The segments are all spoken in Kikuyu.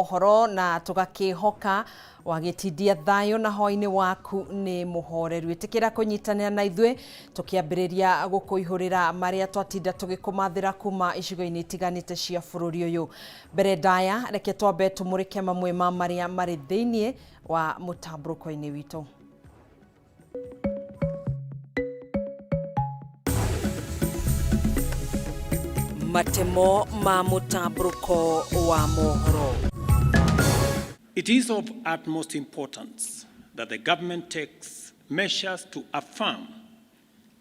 Mohoro na tũgakĩhoka wagĩtindia thayũ na hwaĩ-inĩ waku nĩ mũhoreru. Ĩtĩkĩra kũnyitanĩra na ithuĩ tũkĩambĩrĩria gũkũihũrĩra marĩa twatinda tũgĩkũmathĩra kuma icigo-inĩ itiganĩte cia bũrũri ũyũ. Mbere ndaya, reke twambe tũmũrĩke mamwe ma marĩa marĩ thĩinĩ wa mũtambũrũko-inĩ witũ. Matemo ma mũtambũrũko wa mohoro. It is of utmost importance that the government takes measures to affirm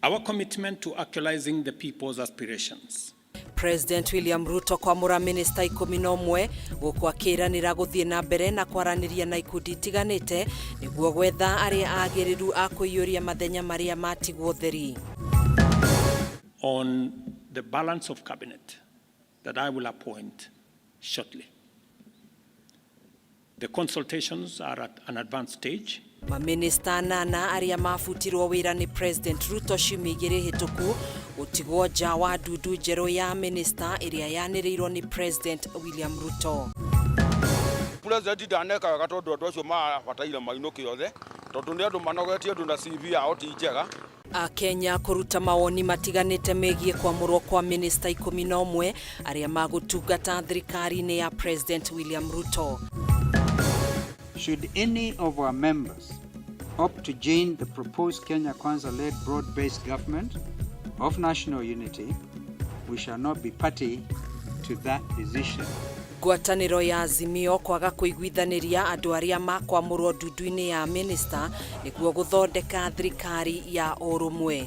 our commitment to actualizing the people's aspirations. President William Ruto kwamũra minista 11 gũkũ akĩranĩra gũthiĩ na mbere na kwaranĩria na ikundi itiganĩte nĩguo gwetha arĩa agĩrĩru a kũiyũria mathenya marĩa matigwo theri. On the balance of cabinet that I will appoint shortly. The consultations are at an advanced stage. Mamĩnĩsta anana arĩa mabutirwo wĩra nĩ President Ruto ciumia igĩrĩ hĩtũku gũtigwo nja wa ndundu njerũ ya mĩnĩsta ĩrĩa yanĩrĩirwo nĩ President William Ruto. President ndaneka wega tondũ andũ acio marabataire mainũke othe tondũ nĩ andũ manogetie andũ na CV yao ti njega. Akenya kũruta mawoni matiganĩte megiĩ kwamũrwo kwa mĩnĩsta 11 arĩa magũtungata thirikari-inĩ ya President William Ruto. Should any of our members opt to join the proposed Kenya Kwanza-led broad-based government of national unity, we shall not be party to that decision. Ngwatanĩro ya Azimio kwaga kũiguithanĩria andũ arĩa makwamũrwo ndundu-inĩ ya mĩnĩsta nĩguo gũthondeka thirikari ya ũrũmwe.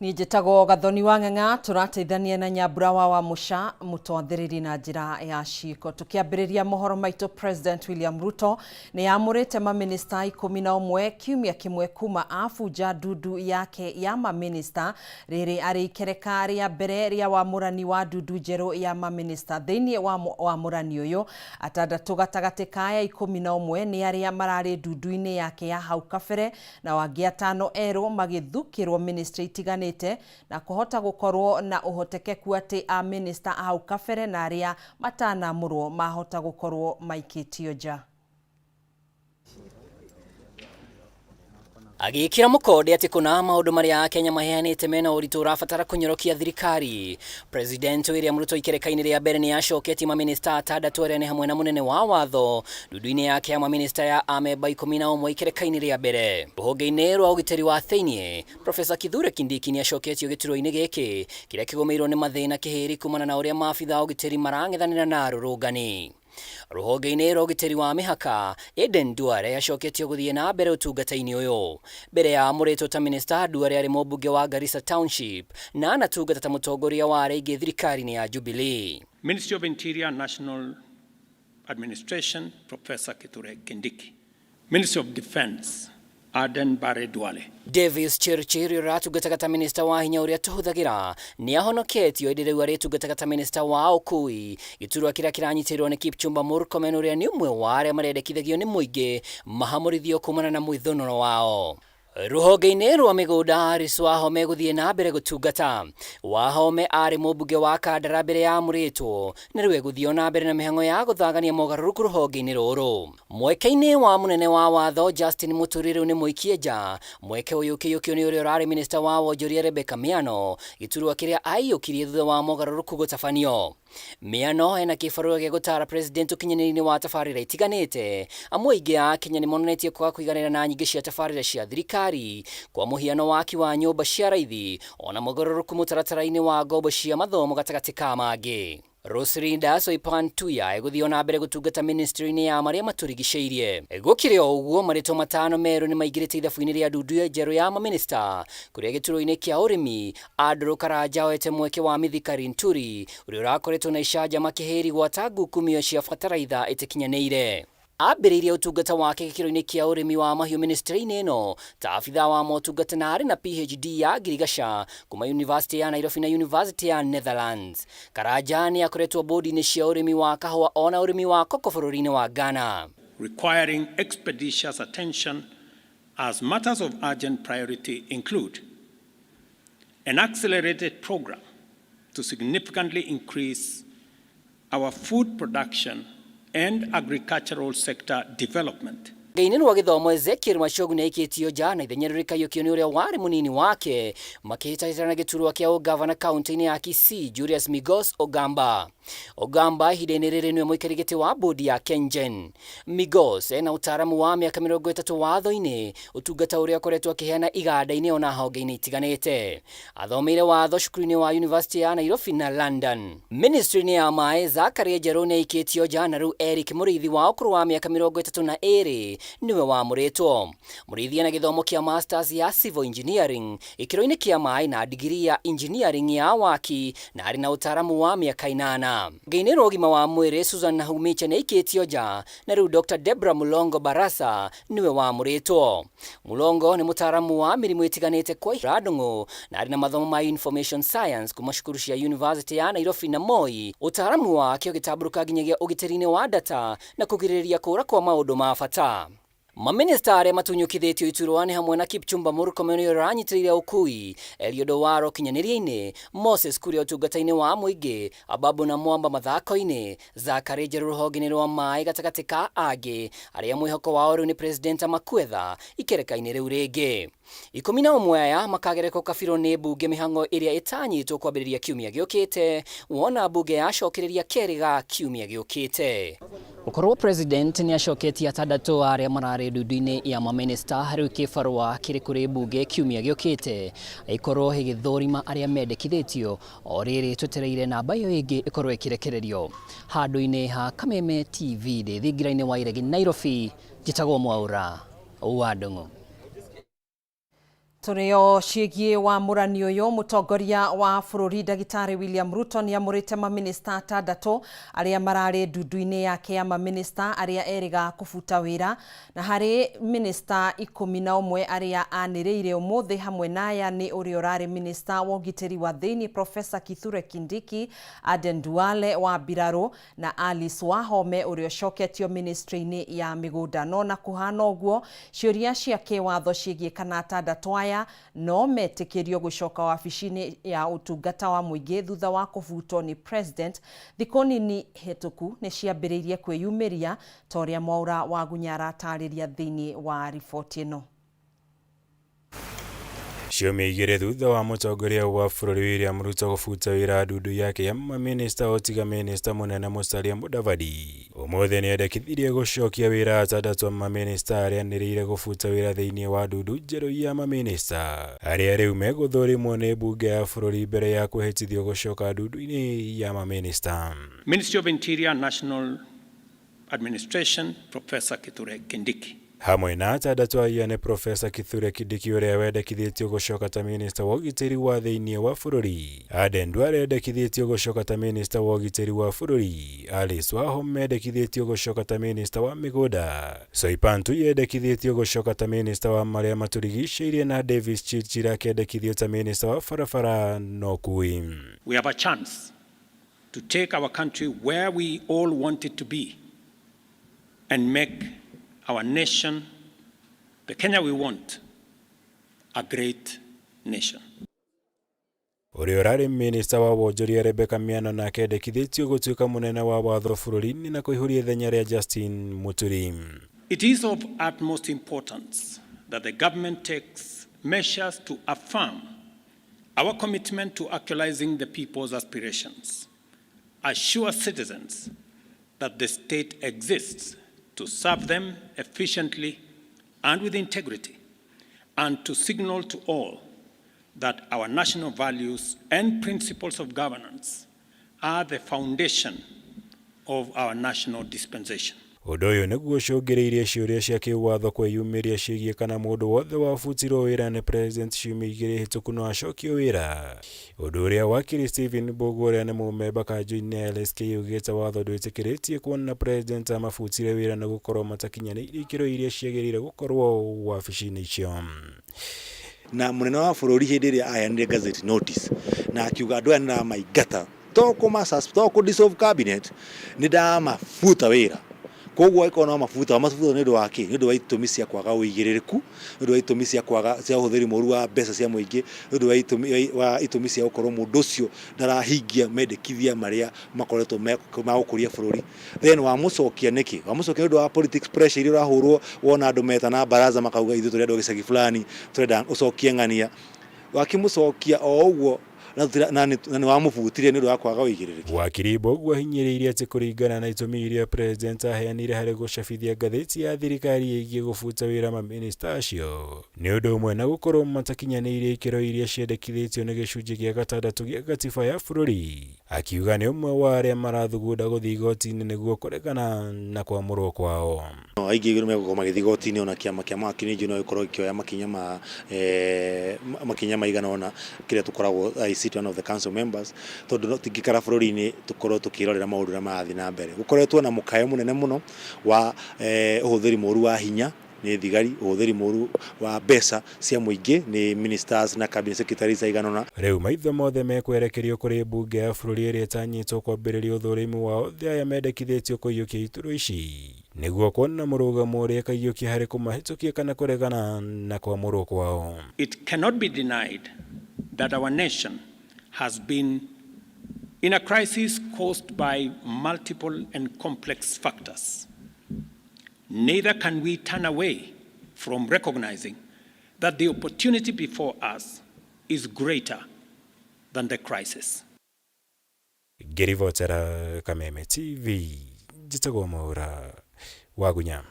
Niĩ njĩtagwo Gathoni wa Ng'ang'a, tũrateithania na Nyambura wa Wamũca mũtwathĩrĩri na njĩra ya ciĩko. Tũkĩambĩrĩria mohoro maitũ, President William Ruto nĩ amũrĩte mamĩnĩsta 11 kiumia kĩmwe kuma abunja ndundu yake ya mamĩnĩsta, rĩrĩ arĩ ikereka rĩa mbere rĩa wamũrani wa ndundu njerũ ya mamĩnĩsta. Thĩinĩ wa wamũrani ũyũ, atandatũ gatagatĩ ka aya 11 nĩ arĩa mararĩ ndundu-inĩ yake ya hau kabere, nao angĩ atano erũ magĩthukĩrwo ministry itiganĩte na kũhota gũkorwo na ũhotekeku atĩ a minister a hau kabere na arĩa matanamũrwo mahota gũkorwo maikĩtio nja. Agĩkĩra mũkonde atĩ kũna maũndũ marĩa Akenya maheanĩte mena ũritũ ũrabatara kũnyorokia thirikari. President William Ruto ikereka-inĩ rĩa mbere nĩ acoketie mamĩnĩsta atandatũ arĩa nĩ hamwe na mũnene wa watho ndundu-inĩ yake ya mamĩnĩsta ya amemba 11 ikereka-inĩ rĩa mbere. Rũhonge-inĩ rwa ũgitĩri wa thĩinĩ, Professor Kithure Kindiki nĩ acoketio gĩturwa-inĩ gĩkĩ kĩrĩa kĩgũmĩirwo nĩ mathĩna kĩhĩri kumana na ũrĩa maabitha a ũgitĩri marang'ethanĩra na arũrũngani. Rũhonge-inĩ rwa ũgitĩri wa mĩhaka, Aden Duale acoketio gũthiĩ na mbere ũtungata-inĩ ũyũ. Mbere ya amũrĩtwo ta minista, Duale arĩ mũmbunge wa Garissa Township na anatungata ta mũtongoria wa arĩa aingĩ thirikari-inĩ ya Jubilee. Ministry of Interior National Administration, Professor Kithure Kindiki. Ministry of Defence, Aden Barre Duale. Davis Chirchir ũrĩa ũratungataga ta minista wa hinya ũrĩa tũhũthagĩra nĩ ahonoketio ĩndĩ rĩu arĩtungataga ta minista wa ũkui, gĩturwa kĩrĩa kĩranyitĩrĩrwo nĩ Kipchumba Murkomen ũrĩa nĩ ũmwe wa arĩa marendekithagio nĩ mũingĩ mahamũrithio kumana na mwĩthũnũro wao. Rũhonge-inĩ rwa mĩgũnda Alice Wahome gũthiĩ na mbere gũtungata. Wahome aarĩ mũmbunge wa Kandara mbere ya amũrĩtwo na rĩu egũthiĩ o na mbere na mĩhang'o ya gũthagania mogarũrũku rũhonge-inĩ rũrũ. Mweke-inĩ wa mũnene wa watho Justin Muturi rĩu nĩ mũikie nja, mweke ũyũ ũkĩiyũkio nĩ ũrĩa ũrarĩ minista wa wonjoria Rebecca Miano, gĩturwa kĩrĩa aiyũkirie thutha wa mogarũrũku gũtabanio. Miano ena kĩbarũa gĩa gũtaara president ũkinyanĩria-inĩ wa tabarĩra itiganĩte, amu aingĩ a Akenya nĩmonanĩtie kwaga kũiganĩra na nyingĩ cia tabarĩra cia thirikari, kwa mũhiano waki wa nyũmba cia raithi, ona mogarũrũku mũtaratara-inĩ wa ngombo cia mathomo gatagatĩ ka mangĩ. Roselinda Soipan Tuya egũthiĩ o na mbere gũtungata ministry-inĩ ya marĩa matũrigicĩirie. Gũkĩrĩ o ũguo, marĩtwa matano merũ nĩmaingĩrĩte ithabu-inĩ rĩa ndundu njerũ ya mamĩnĩsta, kũrĩa gĩturwa-inĩ kĩa ũrĩmi, Andrew Karanja oete mweke wa Mithika Linturi ũrĩa ũrakoretwo na icanjama kĩhĩri gwata ngukumio cia bataraitha ĩtakinyanĩire. Ambĩrĩirie ũtungata wake gĩkĩro-inĩ kĩa ũrĩmi wa mahiũ ministry-inĩ ĩno ta abithaa wa motungata na arĩ na PhD ya ngirigaca kuma Yunivasĩtĩ ya Nairobi na Yunivasĩtĩ ya Netherlands. Karanja nĩ akoretwo bũndi-inĩ cia ũrĩmi wa kahũa ona ũrĩmi wa koko bũrũri-inĩ wa Ghana. requiring expeditious attention as matters of urgent priority include an accelerated program to significantly increase our food production and agricultural sector development. Rũhonge-inĩ rwa gĩthomo Ezekiel Machogu nĩaikĩtio nja na ithenya rĩrĩkaiyũkio nĩ ũrĩa warĩ mũnini wake makĩhĩtahĩtana gĩturwa kĩa ũgavana kaunti-inĩ ya Kisii Julius Migos Ogamba. Ogamba ihinda-inĩ rĩrĩ nĩwe mũikarĩri gĩtĩ wa bodi ya KenGen. Migos ena ũtaaramu wa mĩaka 30 watho-inĩ, ũtungata ũrĩa akoretwo akĩheana iganda-inĩ ona honge-inĩ itiganĩte. Athomeire watho cukuru-inĩ wa University ya Nairobi na London. Ministry-inĩ ya maĩ Zachary Njerũ nĩaikĩtio nja na rĩu Eric Mũrĩithi wa ũkũrũ wa mĩaka 32 nĩwe wamũrĩtwo. Mũrĩithi ena gĩthomo kĩa masters ya civil engineering gĩkĩro-inĩ kĩa maĩ na digiri ya engineering ya waki na arĩ na ũtaaramu wa mĩaka 8. Rũhonge-inĩ rwa ũgima wa mwĩrĩ Susan Nakhumicha nĩaikĩtio nja na rĩu Dr. Debra Mulongo Barasa nĩwe wamũrĩtwo. Mulongo nĩ mũtaaramu wa mĩrimũ ĩtiganĩte kwa Ndung'u na arĩ na mathomo ma information science kuma cukuru cia University ya Nairobi na Moi. Ũtaaramu wake ũgĩtambũrũka nginyagia ũgitĩri-inĩ wa data na kũgirĩrĩria kũra kwa maũndũ ma bata. Maminista arĩa matunyũkithĩtio iturwa nĩ hamwe na Kipchumba Murkomen ũrĩa ũranyitĩrĩire ũkui, Eliud Owalo ũkinyanĩria-inĩ, Moses Kuria ũtungata-inĩ wa mũingĩ, Ababu na Mwamba mathako-inĩ, Zachary Njerũ rũhonge-inĩ rwa maĩ gatagatĩ ka angĩ arĩa mwĩhoko wao rĩu nĩ President Makwetha ikereka-inĩ rĩu rĩngĩ. 11 aya makagerekwo kabirũ nĩ mbunge mĩhang'o ĩrĩa ĩtanyĩtwo kwambĩrĩria kiumia gĩũkĩte wona mbunge yacokereria kerĩ ga kiumia gĩũkĩte. Gũkorwo president nĩ acoketie atandatũ arĩa mararĩ ndundu-inĩ ya maminista rĩu kĩbarũa kĩrĩ kũrĩ mbunge kiumia gĩũkĩte ĩkorwo ĩgĩthũrima arĩa mendekithĩtio o rĩrĩ twetereire namba ĩyo ĩngĩ ĩkorwo ĩkĩrekererio. Handũ-inĩ ha Kameme TV ndĩ thingira-inĩ wa Iregi Nairobi, njĩtagwo Mwaura wa Ndung'u. Tũrĩo ciĩgiĩ wa mũrani ũyũ mũtongoria wa bũrũri ndagĩtarĩ William Ruto nĩamũrĩte maminista atandatũ arĩa mararĩ ndundu-inĩ yake ya maminista arĩa erĩga kũbuta wĩra na harĩ minista 11 arĩa anĩrĩire ũmũthĩ hamwe na aya nĩ ũrĩa ũrarĩ minista wa ũgitĩri wa thĩinĩ Professor Kithure Kindiki, Aden Duale wa mbirarũ na Alice Wahome ũrĩa ũcoketio ministry-inĩ ya mĩgũnda. No na kũhana ũguo ciũria cia kĩwatho ciĩgiĩ kana atandatũ aya no metĩkĩrio gũcoka wabici-inĩ ya ũtungata wa mũingĩ thutha wa kũbutwo nĩ president thikũ nini hĩtũku nĩ ciambĩrĩirie kwĩyumĩria ta ũrĩa Mwaura wa Gunya aratarĩria thĩinĩ wa riboti ĩno. Ciumia igĩrĩ thutha wa mũtongoria wa bũrũri William Ruto gũbuta wĩra ndundu yake ya maminista otiga minista mũnene Musalia Mudavadi ũmũthĩ nĩendekithirie gũcokia wĩra atandatũ a maminista arĩa anĩrĩire gũbuta wĩra thĩinĩ wa ndundu njerũ ya maminista arĩa rĩu megũthũrimwo nĩ mbunge ya bũrũri mbere ya kwĩhĩtithio gũcoka ndundu-inĩ ya maminista. Ministry of Interior National Administration Professor Kithure Kindiki. Hamwe na atandatũ aya nĩ Professor Kithure Kindiki ũrĩa wendekithĩtio gũcoka ta minista wa ũgitĩri wa thĩinĩ wa bũrũri, Aden Duale endekithĩtio gũcoka ta minista wa ũgitĩri wa bũrũri, Alice Wahome endekithĩtio gũcoka ta minista wa mĩgũnda, Soipan Tuya endekithĩtio gũcoka ta minista wa marĩa matũrigicĩirie na Davis Chirchir akendekithio ta minista wa barabara na ũkui. We have a chance to take our country where we all want it to be and make our nation, the Kenya we want, a great nation. Ũrĩa ũrarĩ minista wa wonjoria Rebecca Miano nake endekithĩtio gũtuĩka mũnene wa watho bũrũri-inĩ na kũihũria ithenya rĩa Justin Muturi. It is of utmost importance that the government takes measures to affirm our commitment to actualizing the people's aspirations, assure citizens that the state exists to serve them efficiently and with integrity, and to signal to all that our national values and principles of governance are the foundation of our national dispensation. Ũndũ ũyũ nĩguo ũcũngĩrĩirie ciũria cia kĩwatho kwĩyumĩria ciĩgiĩ kana mũndũ wothe wabutirwo wĩra nĩ president ciumia igĩrĩ hĩtũku no acokio wĩra. Ũndũ ũrĩa wakiri Stephen Mbũgua ũrĩa nĩ mũmemba kanjũ-inĩ ya LSK augĩte watho ndwĩtĩkĩrĩtie kuona president amabutire wĩra nĩ gũkorwo matakinyanĩirie ikĩro iria ciagĩrĩire gũkorwo wabici-inĩ icio. Na mũnene wa bũrũri hĩndĩ ĩrĩa aheanire gazette notice na akiuga andũ aya nĩndamaingata to kũ dissolve cabinet nĩndamabuta wĩra. Koguo angĩkorwo no mabuta mabuta nĩ ũndũ wa kĩ? Nĩ ũndũ wa itũmi cia kwaga ũigĩrĩrĩku, nĩ ũndũ wa itũmi cia kwaga cia ũhũthĩri mũru wa mbeca cia mũingĩ, nĩ ũndũ wa itũmi cia gũkorwo mũndũ ũcio ndarahingia mendekithia marĩa makoretwo ma gũkũria bũrũri. Then wamũcokia nĩkĩ? Wamũcokia nĩ ũndũ wa politics pressure iria ũrahũrwo wona andũ metana baraza makauga ithuĩ tũrĩ andũ a gĩcagi fulani tũrenda ũcokie ng'ania. Wakĩmũcokia o ũguo na nĩ wamũbutire nĩ ũndũ wa kwaga ũigĩrĩrĩki. Wakiri Mbũgua ahinyĩrĩirie atĩ kũringana na itũmi iria President aheanire harĩ gũcabithia ngathĩti ya thirikari ĩgiĩ gũbuta wĩra mamĩnĩsta acio nĩ ũndũ ũmwe na gũkorwo matakinyanĩirie ikĩro iria ciendekithĩtio nĩ gĩcunjĩ gĩa gatandatũ gĩa gatiba ya bũrũri. Akiuga nĩ ũmwe wa arĩa marathugunda gũthiĩ igoti-inĩ nĩguo kũregana na kwamũrwo kwao. Aingĩ megũkorwo magĩthiĩ igoti-inĩ ona kĩama kĩa mawakiri no gĩkorwo gĩkĩoya makinya ma makinya maigana ũna kĩrĩa tũkoragwo I sit one of the council members tondũ no tingĩikara bũrũri-inĩ tũkorwo tũkĩrorera maũndũ ũrĩa marathiĩ na mbere. Gũkoretwo na mũkayo mũnene mũno wa ũhũthĩri mũru wa hinya nĩ thigari, ũhũthĩri mũru wa mbeca cia mũingĩ nĩ ministers na cabinet secretaries aigana ũna. Rĩu maitho mothe mekwerekerio kũrĩ mbunge ya bũrũri ĩrĩa ĩtanyĩtwo kwambĩrĩria ũthũrimi wa othe aya mendekithĩtio kũiyũkia iturwa ici nĩguo kuona mũrũgamo ũrĩa ĩkaiyũkia harĩ kũmahĩtũkia kana kũregana na kwamũrwo kwao. It cannot be denied that our nation has been in a crisis caused by multiple and complex factors. Neither can we turn away from recognizing that the opportunity before us is greater than the crisis. Ngĩribotera Kameme TV, njĩtagwo Mwaũra Wagunya.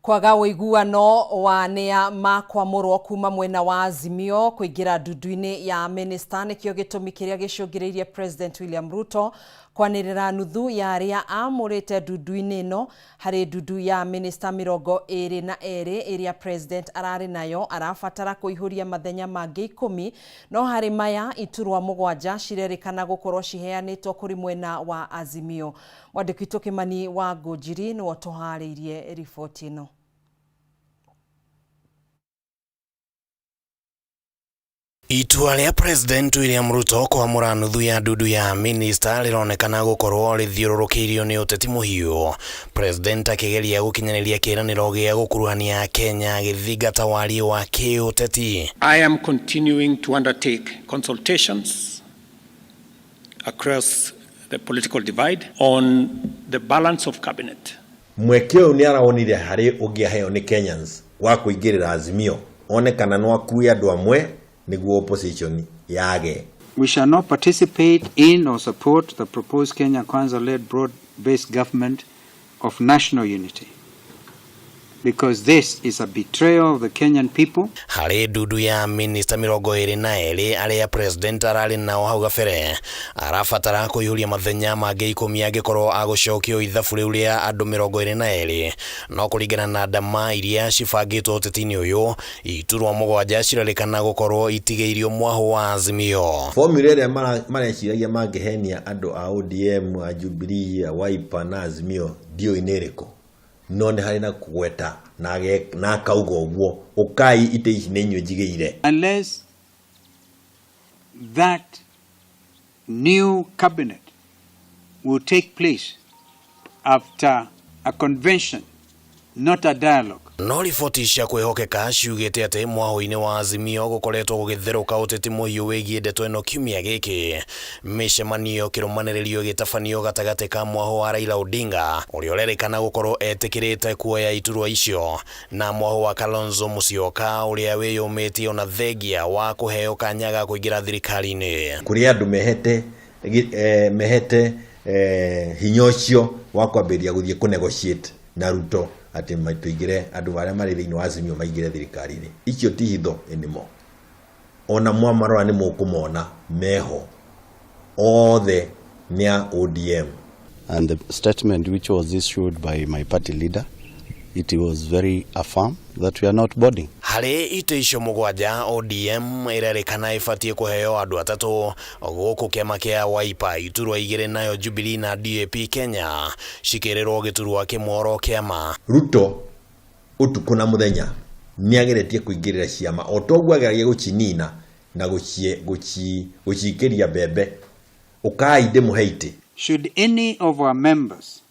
Kwaga ũiguano wa nĩa makwamũrwo kuma mwena wa Azimio kũingĩra ndundu-inĩ ya minista nĩkĩo gĩtũmi kĩrĩa gĩcũngĩrĩirie President William Ruto kwanĩrĩra nuthu ya arĩa amũrĩte ndundu-inĩ ĩno harĩ ndundu ya minista 22 ĩrĩa President ararĩ nayo arabatara kũihũria mathenya mangĩ 10 no harĩ maya iturwa 7 cirerĩkana gũkorwo ciheanĩtwo kũrĩ mwena wa Azimio. Mwandĩki witũ Kĩmani wa Ngũnjiri nĩwe ũtũharĩirie riboti ĩno. Itua rĩa President William Ruto kwamũra nuthu ya ndundu ya minista rĩronekana gũkorwo rĩthiũrũrũkĩirio nĩ ũteti mũhiũ. President akĩgeria gũkinyanĩria kĩĩranĩro gĩa gũkuruhania Kenya agĩthingata wariĩ wa kĩũteti. I am continuing to undertake consultations across the political divide on the balance of cabinet. Mweke ũyũ nĩ arawonire harĩ ũngĩaheo nĩ Kenyans wa kũingĩrĩra Azimio one kana no akue andũ amwe nĩguo opposition yage. We shall not participate in or support the proposed Kenya Kwanza-led broad-based government of national unity, because this is a betrayal of the Kenyan people. Harĩ ndundu ya minista 22 arĩa president ararĩ nao hau gabere arabatara kũihũria mathenya mangĩ 10 angĩkorwo agũcokio ithabu rĩu rĩa andũ 22 no kũringana na ndama iria cibangĩtwo ũteti-inĩ ũyũ iturwa 7 cirarĩkana gũkorwo itigĩirio mwahũ wa Azimio. Formula ĩrĩa mareciragia mangĩhenia andũ a ODM, a Jubilee, a Wiper na Azimio ndiũĩ nĩ ĩrĩkũ. No nĩ harĩ na kũgweta na akauga ũguo ũkai itĩ ici nĩ inyuĩ njigĩire. Unless that new cabinet will take place after a convention, not a dialogue. No riboti cia kwĩhokeka ciugĩte atĩ mwahũ-inĩ wa Azimio gũkoretwo gũgĩtherũka ũteti mũhiũ wĩgiĩ ndeto ĩno kiumia gĩkĩ. Mĩcemanio kĩrũmanĩrĩrio ĩgĩtabanio gatagatĩ ka mwahũ wa Raila Odinga ũrĩa ũrerĩkana gũkorwo etĩkĩrĩte kuoya iturwa icio na mwahũ wa Kalonzo Musyoka ũrĩa wĩyũmĩtie ona thengia wa kũheo kanya ga kũingĩra thirikari-inĩ. Kũrĩ andũ mehete hinya ũcio wa kwambĩrĩria gũthiĩ kũ-negotiate na Ruto atĩ tũingĩre andũ arĩa marĩ thĩinĩ wa Azimio maingĩre thirikari-inĩ. Icio ti hitho anymore. Ona mwamarora nĩ mũkũmona meho othe nĩ a ODM. And the statement which was issued by my party leader, it was very affirmed that we are not boarding. Harĩ itĩ icio 7 ODM ĩrerĩkana ĩbatiĩ kũheo andũ 3 gũkũ kĩama kĩa Wiper iturwa 2 nayo Jubilee na DAP Kenya cikĩrĩrwo gĩturwa kĩmwe oro kĩama. Ruto ũtukũ na mũthenya nĩageretie kũingĩrĩra ciama o toguo ageragia gũcinina na gũciikĩria mbembe ũkai ndĩmũhe itĩ. Should any of our members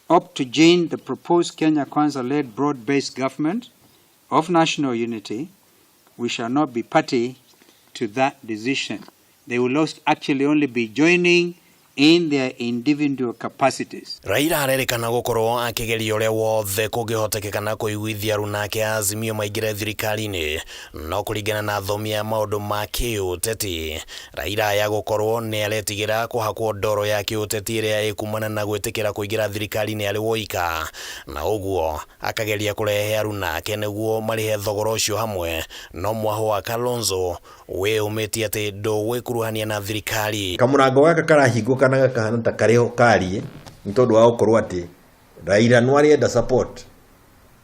opt to join the proposed Kenya Kwanza-led broad-based government of national unity, we shall not be party to that decision. They will actually only be joining in their individual capacities. Raila arerĩkana gũkorwo akĩgeria ũrĩa wothe kũngĩhotekeka kũiguithia aruna ake a Azimio maingĩre thirikari-inĩ, no kũringana na athomi a maũndũ ma kĩũteti, Raila aya gũkorwo nĩ aretigĩra kũhakwo ndoro ya kĩũteti ĩrĩa ĩkumana na gwĩtĩkĩra kũingĩra thirikari-inĩ arĩ woika, na ũguo akageria kũrehe aruna ake nĩguo marĩhe thogora ũcio hamwe, no mwahũ wa Kalonzo wĩyũmĩtie atĩ ndũgwĩkuruhania na thirikari. Kamũrango gaka karahingũka na gakahana ta karĩho karie nĩ tondũ wa gũkorwo atĩ Raila no arenda support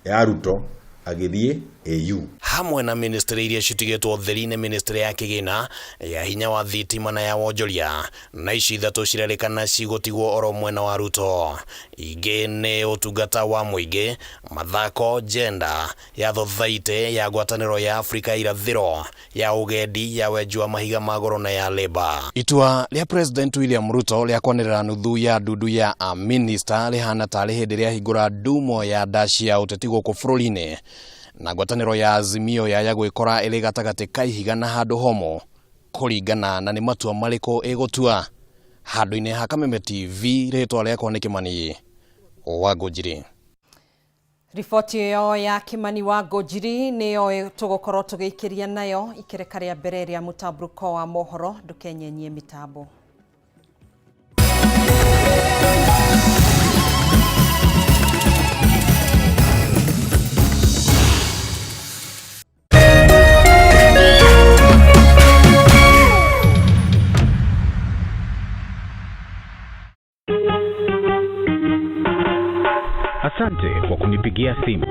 ya Ruto agĩthiĩ AU. Hamwe na ministry iria citigĩtwo theri nĩ ministry ya kĩgĩna, ya hinya wa thitima na ya wonjoria, na ici ithatũ cirerĩkana cigũtigwo oro mwena wa Ruto. Ingĩ nĩ ũtungata wa mũingĩ, mathako, gender, ya thothaitĩ, ya ngwatanĩro ya Afrika irathĩro, ya ũgendi, ya wenji wa mahiga ma goro na ya labour. Itua rĩa President William Ruto rĩa kwanĩrĩra nuthu ya ndundu ya amĩnĩsta rĩhana tarĩ hĩndĩ rĩahingũra ndumo ya ndaci ya ũteti gũkũ bũrũri-inĩ, na ngwatanĩro ya Azimio yaya gwĩkora ĩrĩ gatagatĩ ka ihiga na handũ homũ kũringana na nĩ matua marĩkũ ĩgũtua. Handũ-inĩ ha Kameme TV, rĩtwa rĩakwa nĩ Kĩmani wa Ngũnjiri. Riboti ĩyo ya Kimani wa Ngũnjiri nĩyo tũgũkorwo tũgĩikĩria nayo ikereka rĩa mbere rĩa mũtambũrũko wa mohoro. Ndũkenyenyie mĩtambo. Asante kwa kunipigia simu.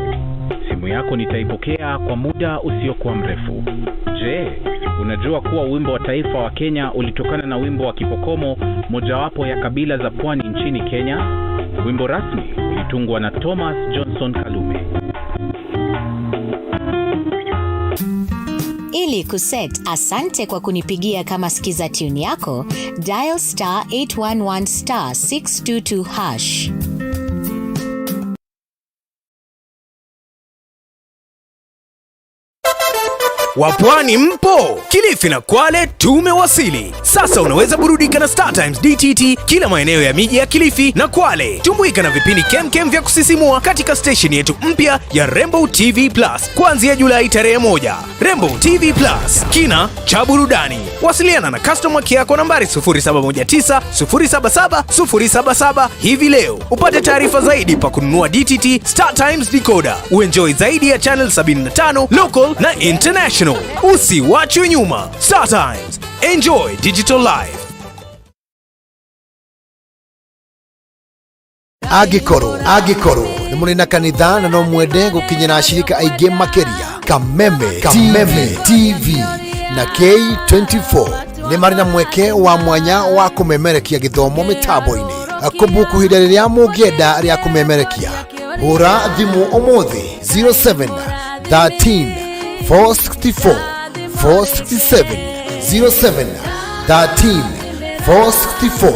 Simu yako nitaipokea kwa muda usiokuwa mrefu. Je, unajua kuwa wimbo wa taifa wa Kenya ulitokana na wimbo wa Kipokomo, mojawapo ya kabila za pwani nchini Kenya? Wimbo rasmi ulitungwa na Thomas Johnson Kalume. Ili kuset asante kwa kunipigia kama skiza tune yako, dial star 811 star 622 hash. Wapwani mpo? Kilifi na Kwale tumewasili. Sasa unaweza burudika na Star Times DTT kila maeneo ya miji ya Kilifi na Kwale. Tumbuika na vipindi kemkem vya kusisimua katika station yetu mpya ya Rembo TV Plus kuanzia Julai tarehe 1. Rembo TV Plus, kina cha burudani. Wasiliana na customer care kwa nambari 0719 077 077 hivi leo upate taarifa zaidi pa kununua DTT Star Times decoder. Uenjoy zaidi ya channel 75 local na international. Usiwachwe nyuma. Star Times. Enjoy digital life. Angĩkorwo nĩ mũrĩ na kanitha na no mwende gũkinyĩra ashirika aingĩ makĩria, Kameme Kameme TV na K24 nĩ marĩ na mweke wa mwanya wa kũmemerekia gĩthomo mĩtambo-inĩ. Kũbuku ihinda rĩrĩa mũngĩenda rĩa kũmemerekia, hũra thimũ ũmũthĩ 07 13 464 467, 07 13 464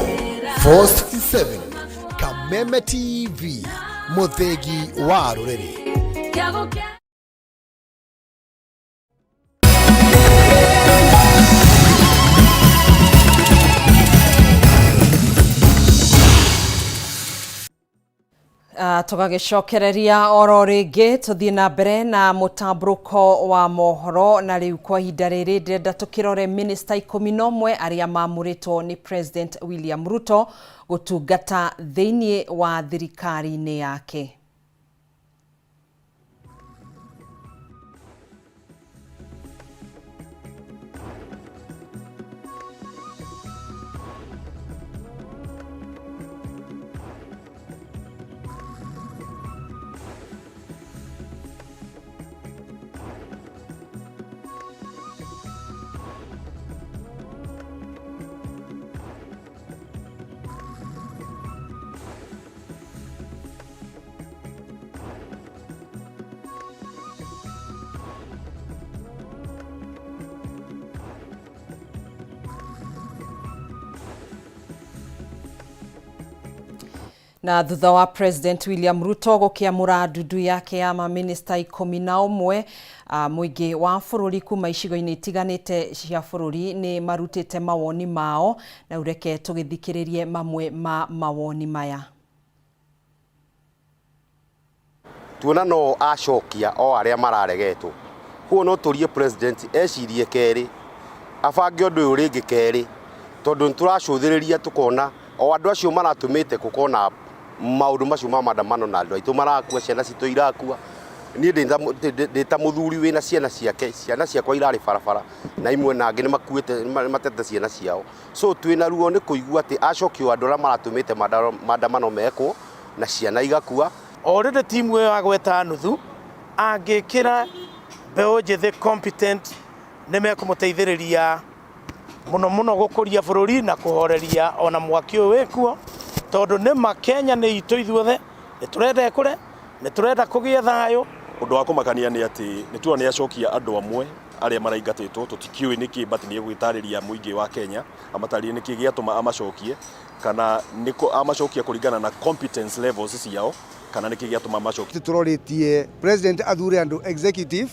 467. Kameme TV, mũthĩgi wa rũrĩrĩ. Tũgagĩcokereria oro rĩngĩ tũthiĩ na mbere na mũtambũrũko wa mohoro, na rĩu kwa ihinda rĩrĩ ndĩrenda tũkĩrore minista 11 arĩa mamũrĩtwo nĩ President William Ruto gũtungata thĩinĩ wa thirikari-inĩ yake. Na thutha wa President William Ruto gũkĩamũra ndundu yake ya mamĩnĩsta 11, mũingĩ wa bũrũri kuma icigo-inĩ itiganĩte cia bũrũri nĩ marutĩte mawoni mao, na reke tũgĩthikĩrĩrie mamwe ma mawoni maya. Tuona no acokia o arĩa mararegetwo, koguo no tũrie president ecirie kerĩ, abange ũndũ ũyũ rĩngĩ kerĩ, tondũ nĩ tũracũthĩrĩria tũkona o andũ acio maratũmĩte gũkorwo na maũndũ macio ma maandamano na andũ aitũ marakua, ciana citũ irakua. Niĩ ndĩ ta mũthuri wĩna ciana ciake, ciana ciakwa irarĩ barabara na imwe na angĩ nĩ makuĩte, nĩ matete ciana ciao. So twĩna ruo nĩ kũigua atĩ acokio andũ arĩa maratũmĩte maandamano mekwo na ciana igakua. Already timu ĩyo agweta nuthu angĩkĩra mbeũ njĩthĩ competent nĩ mekũmũteithĩrĩria mũno mũno gũkũria bũrũri na kũhoreria ona mwaki ũyũ wĩkuo, tondũ nĩ ma Kenya nĩ itũ ithuothe, nĩ tũrenda ĩkũre, nĩ tũrenda kũgĩe thayũ. Ũndũ wa kũmakania nĩ atĩ nĩ tuona nĩ acokia andũ amwe arĩa maraingatĩtwo, tũtikĩũĩ nĩkĩ, but nĩ egũgĩtarĩria mũingĩ wa Kenya amatarĩrie nĩkĩ gĩatũma amacokie, kana nĩ amacokia kũringana na competence levels ciao, kana nĩkĩ gĩatũma amacokie. Tũrorĩtie president athure andũ executive,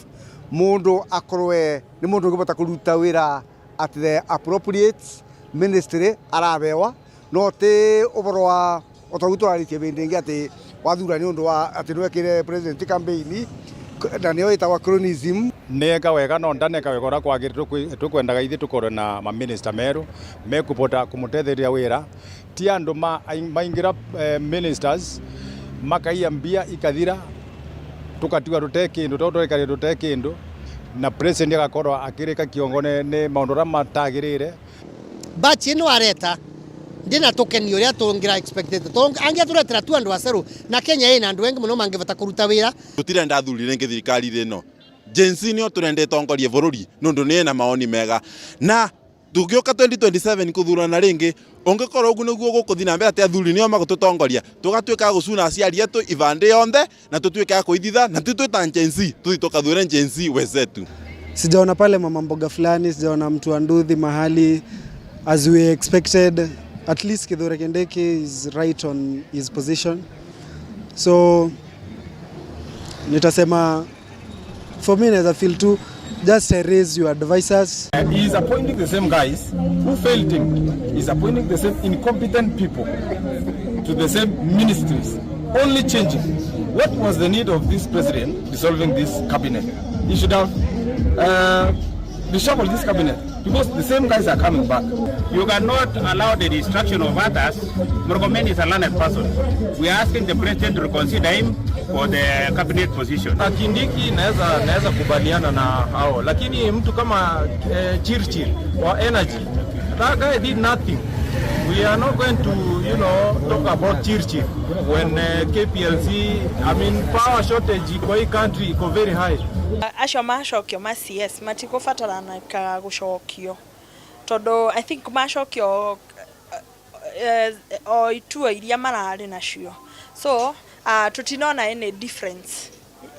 mũndũ akorwe nĩ mũndũ ũngĩhota kũruta wĩra at the appropriate ministry arabewa, no ti ũhoro wa otoguo tũrarĩtie hĩndĩ ĩngĩ atĩ wathura nĩ ũndũ wa atĩ nĩwekĩre president campaign, na nĩyo ĩtagwo cronyism. Neka wega no ndaneka wega ũrĩa kwagĩrĩire, tũkwendaga ithuĩ tũkorwe na maminista merũ mekũbota kũmũtetheria wĩra, ti andũ maingĩra ministers makaiya mbia ikathira tũkatigwa tũte kĩndũ, tondũ tũrekaria tũte kĩndũ, na president agakorwo akĩrĩka kĩongo nĩ maũndũ marĩa matagĩrĩire. Batch ĩno areta ndina tũkenio ũrĩa tũngira expected, angĩatũretera tu andũ acerũ, na Kenya ĩna andũ engi mũno mangĩbata kũruta wĩra. Tũtirenda athuri rĩngĩ thirikari ĩno, Gen Z nĩo tũrenda ĩtongorie bũrũri nĩũndũ nĩ ĩna mawoni mega, na tũngĩũka 2027 kũthurana rĩngĩ, ũngĩkorwo ũguo nĩguo gũkũthiĩ na mbere atĩ athuri nĩo magũtũtongoria, tũgatuĩka a gũcuna aciari etũ ibandĩ yonthe na tũtuĩke a kũithitha, na ti twĩta Gen Z tũthiĩ tũkathure Gen Z wenzetu. Sijaona pale mama mboga fulani, sijaona mtu wa nduthi mahali as we expected. At least Kithure Kindiki is right on his position. So nitasema for me naweza feel tu just erase your advisors. He is appointing the same guys who failed him. He is appointing the same incompetent people to the same ministries, only changing. What was the need of this president dissolving this cabinet? He should have reshuffled this cabinet because the same guys are coming back. You cannot allow the destruction of others. Murkomen is a learned person. We are asking the president to reconsider him for the cabinet position. Kindiki naweza kubaliana na hao, lakini mtu kama Chirchir wa energy, that guy did nothing. We are not going to, talk about Chirchir when KPLC, I mean, power shortage kwa hii country iko very high. Acio macokio ma CS matigũbataranĩkaga gũcokio, tondũ I think macokio o itua iria mararĩ nacio, so tũtinona any difference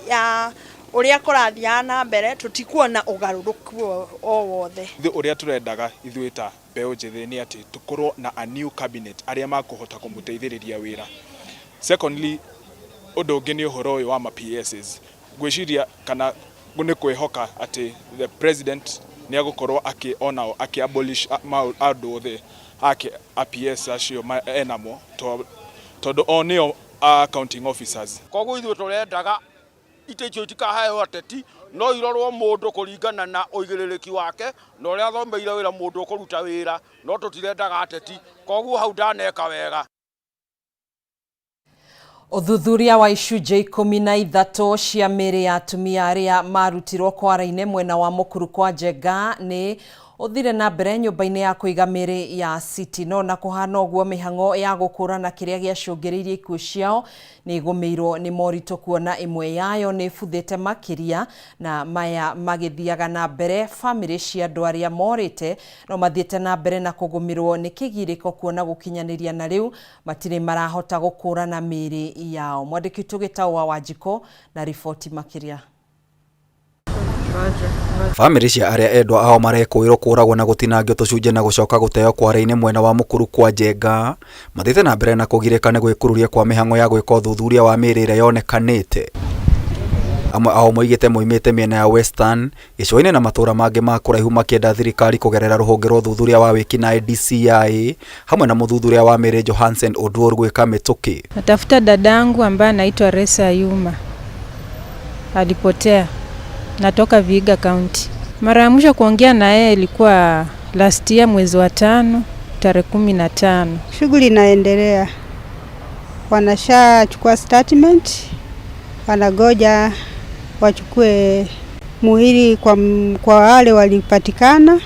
ya ũrĩa kũrathiaga na mbere, tũtikuona ũgarũrũku o wothe. Ũrĩa tũrendaga ithuĩ ta mbeũ njĩthĩ nĩ atĩ tũkorwo na a new cabinet arĩa makũhota kũmũteithĩrĩria wĩra. Secondly, ũndũ ũngĩ nĩ ũhoro ũyũ wa ma PSs. Ngwĩciria kana nĩ kwĩhoka atĩ the president nĩ egũkorwo akĩ onao akĩ abolish andũ othe ake a PS acio enamo, tondũ o nĩo accounting officers. Koguo ithuĩ tũrendaga itĩ icio itikaheo ateti, no irorwo mũndũ kũringana na ũigĩrĩrĩki wake na ũrĩa athomeire wĩra, mũndũ ũkũruta wĩra, no tũtirendaga ateti. Koguo hau ndaneka wega. Ũthuthuria wa icunjĩ 13 cia mĩĩrĩ ya atumia arĩa marutirwo kwara-inĩ mwena wa Mũkuru kwa Njenga nĩ ũthire na mbere nyũmba-inĩ ya kũiga mĩĩrĩ ya City. No na kũhana ũguo, mĩhang'o ya gũkũrana kĩrĩa gĩacũngĩrĩirie ikuũ ciao nĩ ĩgũmĩirwo nĩ moritũ, kuona ĩmwe yayo nĩ ĩbuthĩte makĩria. Na maya magĩthiaga na mbere, bamĩrĩ cia andũ arĩa morĩte no mathiĩte na mbere na kũgũmĩrwo nĩ kĩgirĩko, kuona gũkinyanĩria na rĩu matirĩ marahota gũkũrana mĩĩrĩ yao. Mwandĩki witũ Gĩtaũ wa Wanjikũ na riboti makĩria. Bamĩrĩ cia arĩa endwa ao marekũĩrwo kũragwo na gũtinangio tũcunjĩ na gũcoka gũteo kware-inĩ mwena wa Mũkuru kwa Njenga mathiĩte na mbere na kũgirĩka nĩ gwĩkururia kwa mĩhang'o ya gwĩka ũthuthuria wa mĩĩrĩ ĩrĩa yonekanĩte. Amwe ao moigĩte moimĩte mĩena ya Western, gĩcũa-inĩ na matũra mangĩ ma kũraihu makĩenda thirikari kũgerera rũhonge rwa ũthuthuria wa wĩkinaĩ DCI hamwe na mũthuthuria wa mĩĩrĩ Johansen Oduor gwĩka mĩtũkĩ. Natafuta dadangu ambaye anaitwa Resa Yuma, alipotea. Natoka Vihiga County. Mara ya mwisho kuongea na yeye ilikuwa last year mwezi wa 5 tarehe 15. Shughuli inaendelea, wanashachukua statement, wanagoja wachukue muhiri kwa wale walipatikana,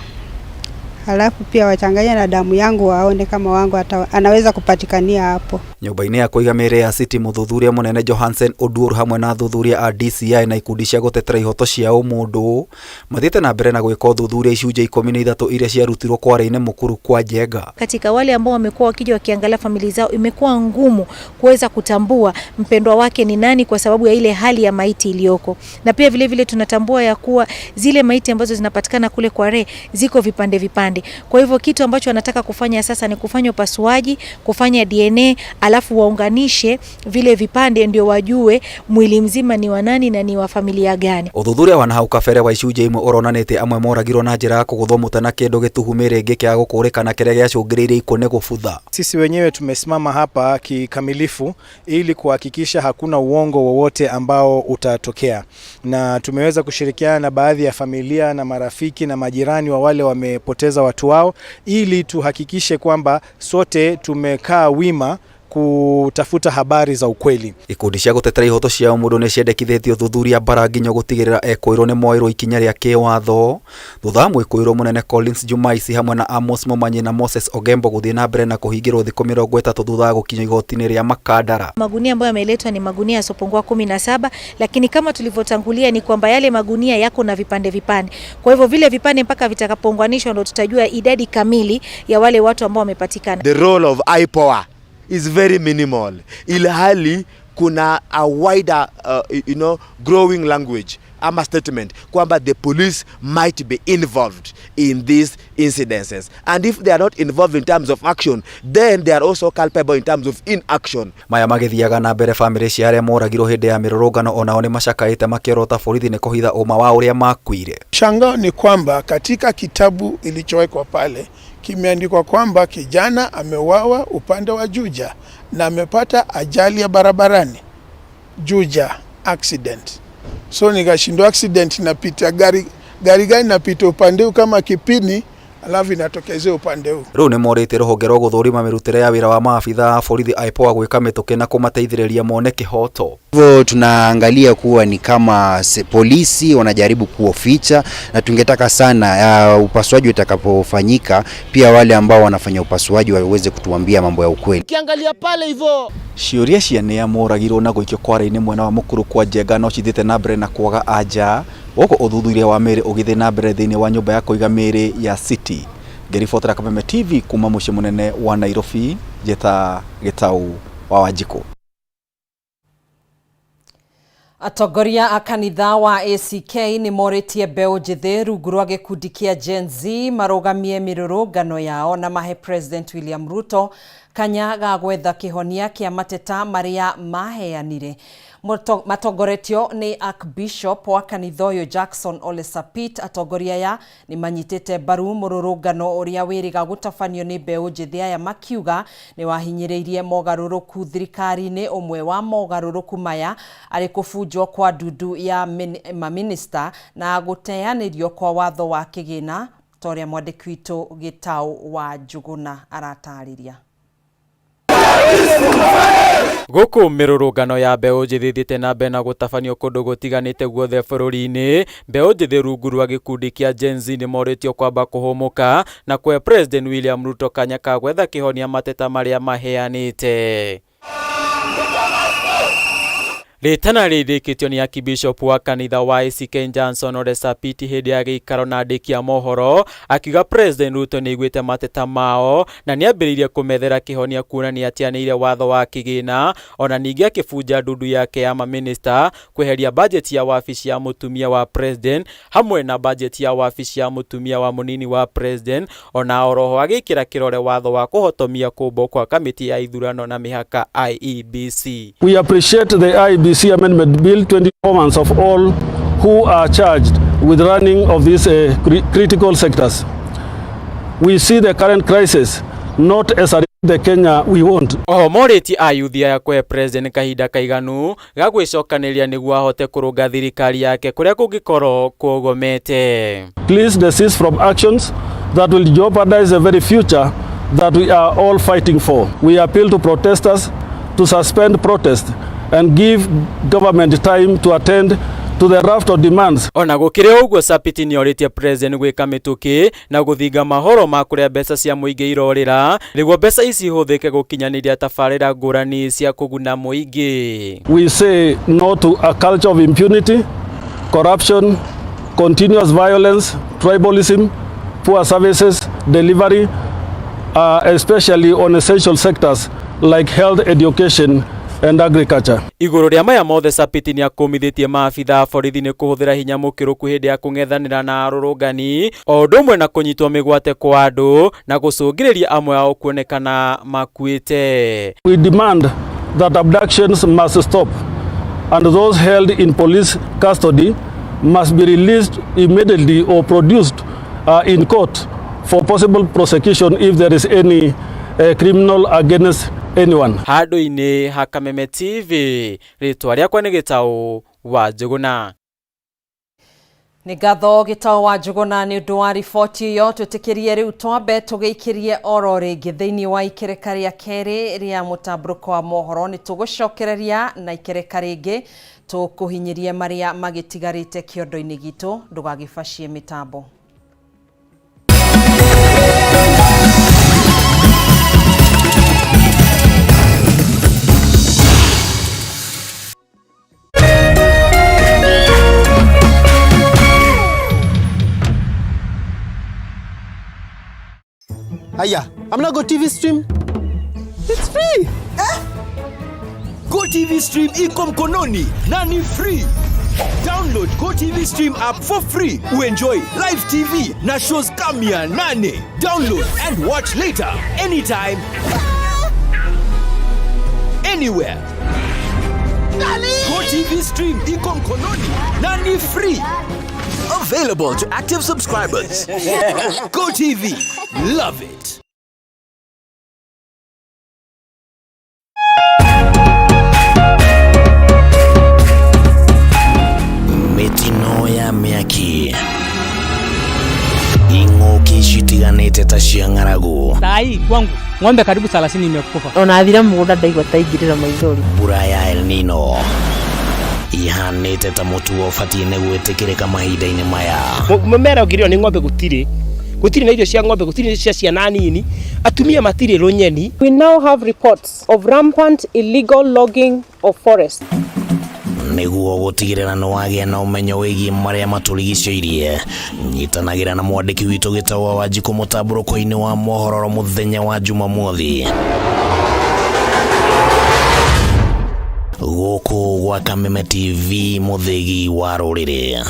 halafu pia wachanganye na damu yangu waone kama wangu anaweza kupatikania hapo. Nyũmba-inĩ ya kũiga mĩĩrĩ ya City mũthuthuria mũnene Johansen Oduor hamwe na athuthuria a DCI na ikundi cia gũtetera ihoto cia ũmũndũ mathiĩte na mbere na gwĩka ũthuthuria icunjĩ 13 iria ciarutirwo kware-inĩ Mũkuru kwa Njenga. Katika wale ambao wamekuwa wakija wakiangalia familia zao, imekuwa ngumu kuweza kutambua mpendwa wake ni nani kwa sababu ya ile hali ya maiti iliyoko. Na pia vile vile tunatambua ya kuwa zile maiti ambazo zinapatikana kule Kware ziko vipande vipande. Kwa hivyo kitu ambacho wanataka kufanya sasa ni kufanya upasuaji, kufanya DNA, alafu waunganishe vile vipande ndio wajue mwili mzima ni wa nani na ni wa familia gani. Ũthuthuria wa nahau kabere wa icunjĩ imwe ũronanĩtie amwe moragirwo na njĩra ya kũgũthwo mũtwe na kĩndũ gĩtuhu mĩĩrĩ ĩngĩ kĩaga gũkũrĩkana kĩrĩa gĩacũngĩrĩirie ikuũ gũbutha. Sisi wenyewe tumesimama hapa kikamilifu ili kuhakikisha hakuna uongo wowote ambao utatokea, na tumeweza kushirikiana na baadhi ya familia na marafiki na majirani wa wale wamepoteza watu wao ili tuhakikishe kwamba sote tumekaa wima kutafuta habari za ukweli. Ikundi cia gũtetera ihoto cia ũmũndũ nĩ ciendekithĩtie ũthuthuria bara nginyo gũtigĩrĩra ekũĩrwo nĩ moerwo ikinya rĩa kĩwatho thutha wa mwĩkũĩrwo mũnene Collins Jumaisi hamwe na Amos Momanyi na Moses Ogembo gũthiĩ na mbere na kũhingĩrwo thikũ 30 thutha wa gũkinyio igoti-inĩ rĩa Makandara. Magunia ambayo yameletwa ni magunia yasiyopungua 17, lakini kama tulivyotangulia ni kwamba yale magunia yako na vipande vipande. Kwa hivyo vile vipande mpaka vitakapounganishwa ndio tutajua idadi kamili ya wale watu ambao wamepatikana. The role of IPOA is very minimal. Ilhali kuna a wider growing language ama statement kwamba the police might be involved in these incidences, and if they are not involved in terms of action, then they are also culpable in terms of inaction. Maya magĩthiaga na mbere bamĩrĩ cia arĩa moragirwo hĩndĩ ya mĩrũrũngano onao nĩ macakaĩte makĩorota borithi nĩ kũhitha ũma wa ũrĩa makuire. Mshangao ni kwamba katika kitabu ilichowekwa pale kimeandikwa kwamba kijana ameuawa upande wa Juja na amepata ajali ya barabarani, Juja accident. So nikashindwa, accident inapita gari gari gani inapita upande huu kama kipini, alafu inatokezea upande huu. Rĩu nĩ morĩtie rũhonge rwa gũthũrima mĩrutĩre ya wĩra wa maabitha a borithi IPOA gwĩka mĩtũkĩ na kũmateithĩrĩria mone kĩhoto. Hivyo tunaangalia kuwa ni kama polisi wanajaribu kuoficha, na tungetaka sana upasuaji utakapofanyika pia wale ambao wanafanya upasuaji waweze kutuambia mambo ya ukweli. Ukiangalia pale hivyo Ciũria cia nĩa moragirwo na gũikio kware-inĩ mwena wa Mũkuru kwa Njenga no cithiĩte na mbere na kwaga anja gũkũ ũthuthuria wa mĩĩrĩ ũgĩthiĩ na mbere thĩinĩ wa nyũmba ya kũiga mĩĩrĩ ya City. Ngĩribotera Kameme TV kuma mũciĩ mũnene wa Nairobi, njĩta Gĩtau wa Wanjikũ. Atongoria a kanitha wa ACK nĩ morĩtie mbeũ njĩthĩ rungu rwa gĩkundi kĩa Gen Z marũgamie mĩrũrũngano yao na mahe President William Ruto kanya ga gwetha kĩhonia kĩa mateta marĩa maheanire. Matongoretio nĩ Archbishop wa kanitha ũyũ Jackson Ole Sapit. Atongoria aya nĩ manyitĩte mbaru mũrũrũngano ũrĩa wĩrĩga gũtabanio nĩ mbeũ njĩthĩ aya makiuga nĩ wahinyĩrĩirie mogarũrũku thirikari-inĩ. Ũmwe wa mogarũrũku maya arĩ kũbunjwo kwa ndundu ya maminista na gũteanĩrio kwa watho wa kĩgĩna ta ũrĩa mwandĩki witũ Gĩtaũ wa Njũgũna aratarĩria. Gũkũ mĩrũrũngano ya mbeũ njĩthĩ ĩthiĩte na mbere na gũtabanio kũndũ gũtiganĩte guothe bũrũri-inĩ, mbeũ njĩthĩ rungu rwa gĩkundi kĩa Gen Z nĩ morĩtio kwamba kũhũmũka na kũhe President William Ruto kanya ka gwetha kĩhonia mateta marĩa maheanĩte. Rĩtana rĩrĩkĩtio nĩ Archbishop wa kanitha wa ACK Johnson Ole Sapit hĩndĩ ya gĩikaro na andĩki a mohoro akiuga President Ruto nĩaiguĩte mateta mao na nĩambĩrĩirie kũmethera kĩhonia kuona nĩatianĩire watho wa kĩgĩna ona ningĩ akĩbunja ndundu yake ya mamĩnĩsta kweheria bajeti ya wabici ya mũtumia wa President hamwe na bajeti ya wabici ya mũtumia wa mũnini wa President ona oroho agĩkĩra kĩrore watho wa kũhotomia kũmbwo kwa kamĩtĩ ya ithurano na mĩhaka IEBC. We appreciate the IEBC Amendment Bill 20 performance of all who are charged with running of these critical sectors. We see the current crisis not as a the Kenya we want. Oho morĩtie ayuthi aya kũhe President kahinda kaiganu ga gwĩcokanĩrĩria nĩguo ahote kũrũnga thirikari yake kũrĩa kũngĩkorwo kũgomete. Please desist from actions that will jeopardize the very future that we are all fighting for. We appeal to protesters to suspend protest and give government time to attend to the raft of demands. Ona gũkĩrĩ ũguo Sapit nĩorĩtie President gwĩka mĩtũkĩ na gũthinga mahoro ma kũrĩa mbeca cia mũingĩ irorĩra nĩguo mbeca ici ihũthĩke gũkinyanĩria tabarĩra ngũrani cia kũguna mũingĩ. We say no to a culture of impunity, corruption, continuous violence, tribalism, poor services delivery, especially on essential sectors like health, education, and agriculture. Igũrũ rĩa maya mothe Sapit nĩakũmithĩtie maabitha a borithi nĩ kũhũthĩra hinya mũkĩrũku hĩndĩ ya kũng'ethanĩra na arũrũngani o ũndũ ũmwe na kũnyitwo mĩgwate kwa andũ na gũcũngĩrĩria amwe ao kuonekana makuĩte. We demand that abductions must stop and those held in police custody must be released immediately or produced in court for possible prosecution if there is any criminal against anyone. Handũ-inĩ ha Kameme TV, rĩtwa rĩakwa nĩ Gĩtaũ wa Njũgũna. Nĩ ngatho Gĩtaũ wa Njũgũna nĩ ũndũ wa riboti ĩyo. Twĩtĩkĩrie rĩu twambe tũgĩikĩrie oro rĩngĩ thĩinĩ wa ikereka rĩa kerĩ rĩa mũtambũrũko wa mohoro. Nĩ tũgũcokereria na ikereka rĩngĩ tũkũhinyĩrie marĩa magĩtigarĩte kĩondo-inĩ gitũ. Ndũgagĩbacie mĩtambo. Aya, I'm not Go TV stream. It's free. Go TV stream iko mkononi na ni free. Download Go TV stream app for free. Uenjoy live TV na shows kama 800. Download and watch later anytime, anywhere. Go TV stream iko mkononi na ni free. Available to active subscribers. Go TV, love it. Mĩtino ya mĩaki, ing'ũki citiganĩte ta cia ng'aragu, Sai kwangu ng'ombe karibu 30 imekufa. Ona athire mũgũnda ndaigua ta ingĩrĩra maithori. Mbura ya El Nino ihanĩte ta mũtugo ũbatiĩ nĩ gwĩtĩkĩrĩka mahinda-inĩ maya. Mũmera ũngĩrĩo nĩ ng'ombe gũtirĩ, gũtirĩ na irio cia ng'ombe, gũtirĩ cia ciana nini, atumia matirĩ rũnyeni. We now have reports of rampant illegal logging of forests. Nĩguo gũtigĩrĩra nĩ wagĩa na ũmenyo wĩgiĩ marĩa matũrigicĩirie, nyitanagĩra na mwandĩki witũ Gĩtaũ wa Wanjikũ mũtambũrũko-inĩ wa mohoro mũthenya wa Jumamothi gũkũ gwa Kameme TV, mũthĩgi wa rũrĩrĩ.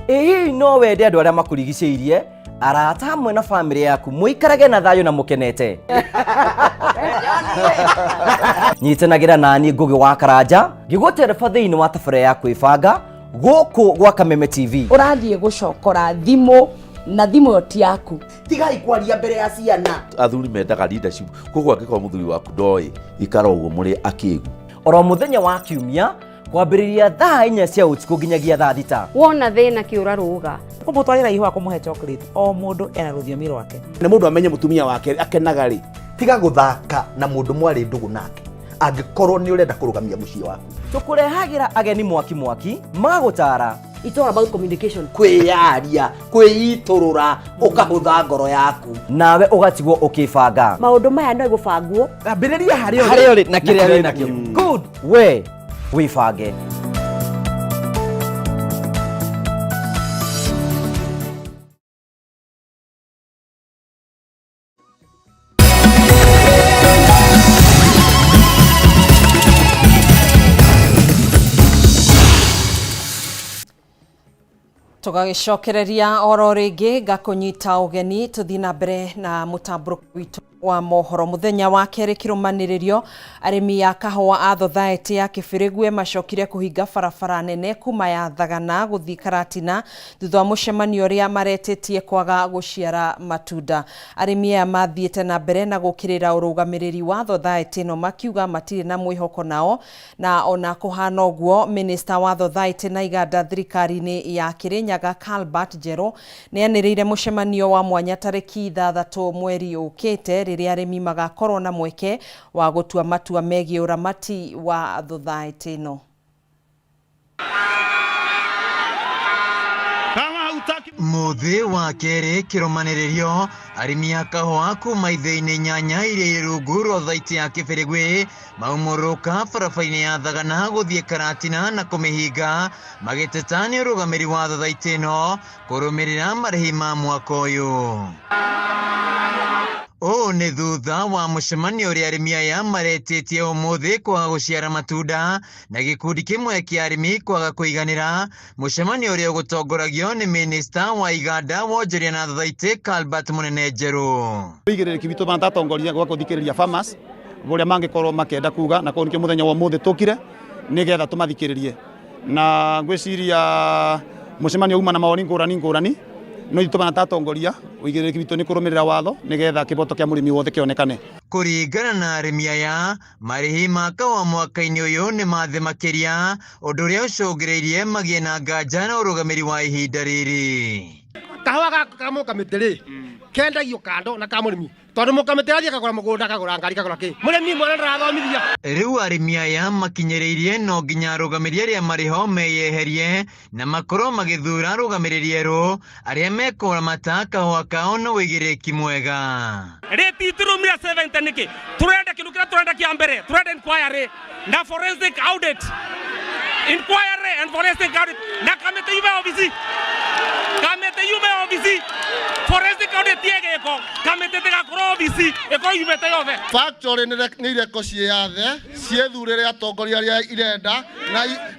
Ĩ hihi no wende andũ arĩa makũrigicĩirie, arata hamwe na bamĩrĩ yaku mũikarage na thayũ na mũkenete? Nyitanagĩra nani Ngũgĩ wa Karanja ngĩgũtereba thĩinĩ wa tabarĩra ya kwĩbanga gũkũ gwa Kameme TV. Ũrathiĩ gũcokora thimũ na thimũ ĩyo ti yaku. Tigai kwaria mbere ya ciana. Athuri mendaga leadership, koguo angĩkorwo mũthuri waku ndoĩ, ikara ũguo mũrĩ akĩgu. Oro mũthenya wa kiumia kwambĩrĩria thaa 4 cia ũtukũ nginyagia thaa 6. Wona thĩna kĩũra rũga. Kũmũtwarĩra ihũa kũmũhe chocolate, o mũndũ ena rũthiomi rwake. Nĩ mũndũ amenye mũtumia wake akenaga rĩ. Tiga gũthaka na mũndũ mwarĩ ndũgũ nake angĩkorwo nĩ ũrenda kũrũgamia mũciĩ waku. Tũkũrehagĩra ageni mwaki mwaki magũtara It's all about communication. Kwĩyaria, kwĩitũrũra, ũkahũtha ngoro yaku. Nawe ũgatigwo ũkĩbanga. Maũndũ maya no gũbangwo. Ambĩrĩria harĩa ũrĩ. Harĩa ũrĩ na kĩrĩa wĩ nakĩo. Good. We wĩbange. Tũgagĩcokereria oro rĩngĩ ngakũnyita ũgeni tũthiĩ na mbere na mũtambũrũko witũ wa mohoro. Mũthenya wa kerĩ kĩrũmanĩrĩrio, arĩmi a kahũa a thothaĩtĩ ya Kĩbĩrĩgwe macokire kũhinga barabara nene kuma ya Thagana gũthiĩ Karatina thutha wa mũcemanio ũrĩa maretĩtie kwaga gũciara matunda. Arĩmi aya mathiĩte na mbere na gũkĩrĩra ũrũgamĩrĩri wa thothaĩtĩ ĩno makiuga matirĩ na mwĩhoko nao, na ona kũhana ũguo minista wa thothaĩtĩ na iganda thirikari-inĩ ya Kĩrĩnyaga Calbert Njerũ nĩanĩrĩire mũcemanio wa mwanya tarĩki 6 mweri ũkĩte rĩrĩa arĩmi magakorwo na mweke wa gũtua matua megiĩ ũramati wa thothaĩtĩ ĩno. Mũthĩ wa kerĩ kĩrũmanĩrĩrio, arĩmi a kahũa kuma ithĩi-inĩ 8 iria irĩ rungu rwa thaitĩ ya Kĩbĩrĩgwĩ maumũrũka barabara-inĩ ya Thagana gũthiĩ Karatina na kũmĩhinga magĩteta nĩ ũrũgamĩrĩri wa thothaitĩ ĩno kũrũmĩrĩra marĩhi ma mwaka ũyũ. Ũũ nĩ thutha wa mũcemanio ũrĩa arĩmi aya maretĩtie ũmũthĩ kwaga gũciara matunda na gĩkundi kĩmwe kĩa arĩmi kwaga kũiganĩra. Mũcemanio ũrĩa ũgũtongoragio nĩ minista wa iganda wonjoria na thothaitĩ Calbert Mũnene Njerũ. Ũigĩrĩrĩki witũ bana tatongoria gwa gũthikĩrĩria farmers ũrĩa mangĩkorwo makĩenda kuga, na koguo nĩkĩo mũthenya wa ũmũthĩ tũkire nĩgetha tũmathikĩrĩrie, na ngwĩciria mũcemanio uma na mawoni ngũrani ngũrani, no ithuĩ tũbana tatongoria ũigĩrĩrĩki witũ nĩ kũrũmĩrĩra watho nĩgetha kĩboto kĩa mũrĩmi wothe kĩonekane. Kũringana na arĩmi aya, marĩhi ma kahũa mwaka-inĩ ũyũ nĩ mathĩ makĩria, ũndũ ũrĩa ũcũngĩrĩirie magĩe na nganja na ũrũgamĩrĩri wa ihinda rĩrĩ. Kahũa gaka ka mũkamĩtĩ rĩ, kendagio kando na ka mũrĩmi, tondũ mũkamĩtĩ athiĩ akagũra mũgũnda, akagũra ngari, akagũra kĩ. Mũrĩmi mwana ndarathomithia. Rĩu arĩmi aya makinyĩrĩirie no nginya arũgamĩrĩri arĩa marĩ ho meyeherie na makorwo magĩthura arũgamĩrĩri erũ arĩa mekũramata kahũa kao na ũigĩrĩrĩki mwega. Rĩti itirumire 70 nĩkĩ? Tũrenda kĩndũ kĩrĩa tũrenda kĩa mbere, tũrenda inquiry na forensic audit. Inquiry and forensic audit na kamĩtĩ yume obici. Kamĩtĩ yume obici. Forensic audit ĩgĩkwo, kamĩtĩ ĩtigakorwo obici, ĩkorwo yumĩte yothe. Factory nĩ ireko ciĩyathe, ciĩthurĩre atongoria arĩa irenda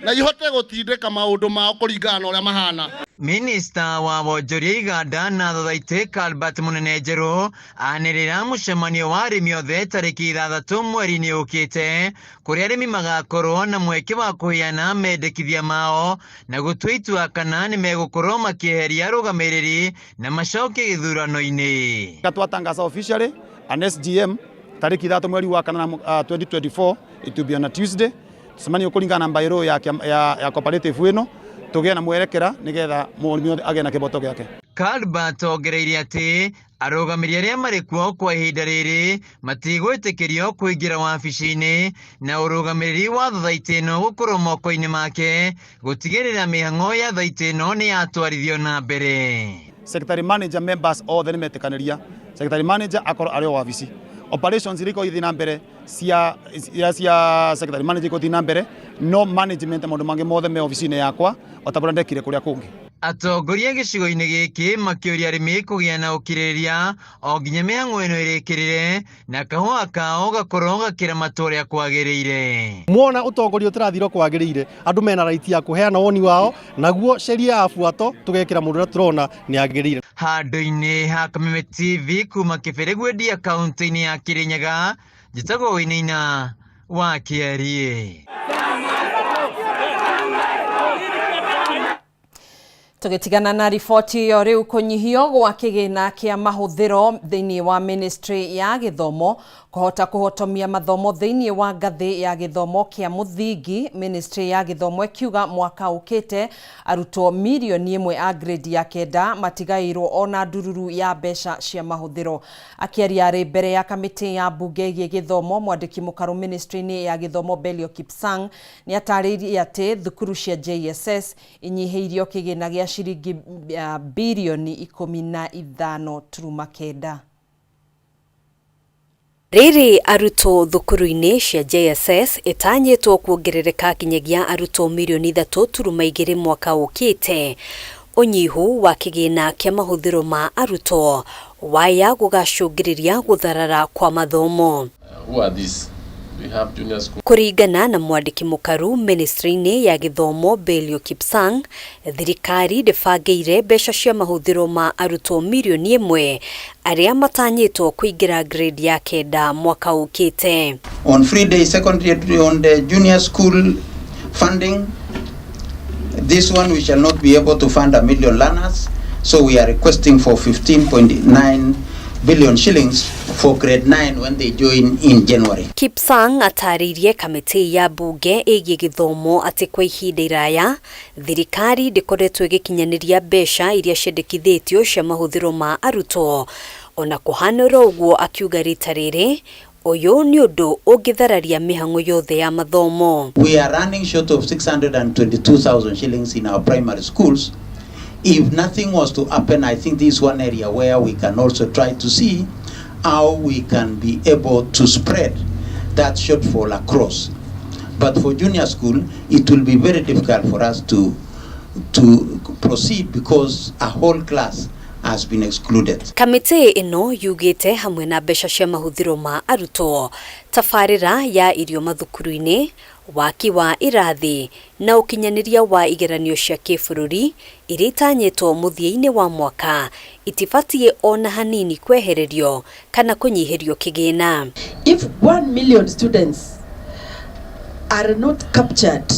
na ihote gũtindĩka maũndũ mao kũringana na ũrĩa mahana. Minista wa wonjoria iganda na thothaitĩ Calbert Mũnene Njerũ anĩrĩra mũcemanio wa arĩmi othe tarĩki 6 mweri-inĩ ũkĩte, kũrĩa arĩmi magakorwo na mweke wa kũheana mendekithia mao na gũtua itua kana nĩ megũkorwo makĩeheria arũgamĩrĩri na macoke gĩthurano-inĩ. Twatangaza officially an SGM tarĩki 3 mweri wa kanana, 2024, it will be on a Tuesday. Tucemanio kũringana na bylaw ya cooperative ĩno, tũgĩe na mwerekera nĩgetha mũrĩmi wothe agĩe na kĩboto gĩake. Calbert ongereire atĩ arũgamĩrĩri arĩa marĩ kuo kwa ihinda rĩrĩ matigwĩtĩkĩrio kũingĩra wabici-inĩ na ũrũgamĩrĩri wa thothaitĩ ĩno gũkorwo moko-inĩ make gũtigĩrĩra mĩhang'o ya thaitĩ ĩno nĩ yatwarithio na mbere. Secretary manager members othe nĩ metĩkanĩria, secretary manager akorwo arĩ o wabici, operations iria ikorwo ithiĩ na mbere cia secretary manager ikorwo ithiĩ na mbere, no management maũndũ mangĩ mothe me obici-inĩ yakwa o ta ũrĩa ndekire kũrĩa kũngĩ. Atongoria gĩcigo-inĩ gĩkĩ makĩũria arĩmi kũgĩa na ũkirĩrĩria o nginya mĩhang'o ĩno ĩrĩkĩrĩre na kahũa kao gakorwo gakĩramatwo ũrĩa kwagĩrĩire. Mwona ũtongoria ũtĩrathira kwagĩrĩire, andũ mena right ya kũheana woni wao, naguo sheria yabuatwo tũgekĩra mũndũ ũrĩa tũrona nĩ agĩrĩire. Handũ-inĩ ha Kameme TV kuma Kĩbĩrĩgwe kaunti-inĩ ya Kĩrĩnyaga, njĩtagwo Wainaina wa Kĩariĩ. Tũgĩtigana na riboti ĩyo rĩu kũnyihio gwa kĩgĩna kĩa mahũthĩro thĩinĩ wa ministry ya gĩthomo Kũhota kũhotomia mathomo thĩinĩ wa ngathĩ ya gĩthomo kĩa mũthingi, Ministry ya gĩthomo ĩkiuga mwaka ũkĩte arutwo mirioni ĩmwe a grade ya kenda matigaĩirwo ona ndururu ya mbeca cia mahũthĩro. Akĩaria arĩ mbere ya kamĩtĩ ya mbunge ĩgiĩ gĩthomo, mwandĩki mũkaru ministry-inĩ ya gĩthomo Belio Kipsang nĩatarĩirie atĩ thukuru cia JSS inyihĩirio kĩgĩna gĩa ciringi birioni 15.9. Rĩrĩ arutwo thukuru-inĩ cia JSS ĩtanyĩtwo kuongerereka kinyagia arutwo mirioni 3.2 mwaka ũkĩte, ũnyihu wa kĩgĩna kĩa mahũthĩro ma arutwo waya gũgacũngĩrĩria gũtharara kwa mathomo. Who are these? We have junior school. Kũringana na mwandĩki mũkaru ministry-inĩ ya gĩthomo Belio Kipsang, thirikari ndĩbangĩire mbeca cia mahũthĩro ma arutwo mirioni ĩmwe arĩa matanyĩtwo kũingĩra grade ya kenda mwaka ũkĩte. On free day secondary, on the junior school funding, this one we shall not be able to fund a million learners, so we are requesting for 15.9 billion shillings for grade 9 when they join in January. Kipsang atarĩirie kamĩtĩ ya mbunge ĩgiĩ gĩthomo atĩ kwa ihinda iraya thirikari ndĩkoretwo ĩgĩkinyanĩria mbeca iria ciendekithĩtio cia mahũthĩro ma arutwo. Ona kũhanĩra ũguo, akiuga rita rĩrĩ ũyũ nĩ ũndũ ũngĩthararia mĩhang'o yothe ya mathomo. We are running short of 622,000 shillings in our primary schools. If nothing was to happen, I think this is one area where we can also try to see how we can be able to spread that shortfall across. But for junior school, it will be very difficult for us to proceed because a whole class has been excluded. Kamĩtĩ ĩno yugĩte hamwe na mbeca cia mahũthĩro ma arutwo, tabarĩra ya irio mathukuru-inĩ, waki wa irathi na ũkinyanĩria wa igeranio cia kĩbũrũri iria itanyĩtwo mũthia-inĩ wa mwaka itibatiĩ ona hanini kwehererio kana kũnyihĩrio kĩgĩna. If 1 million students are not captured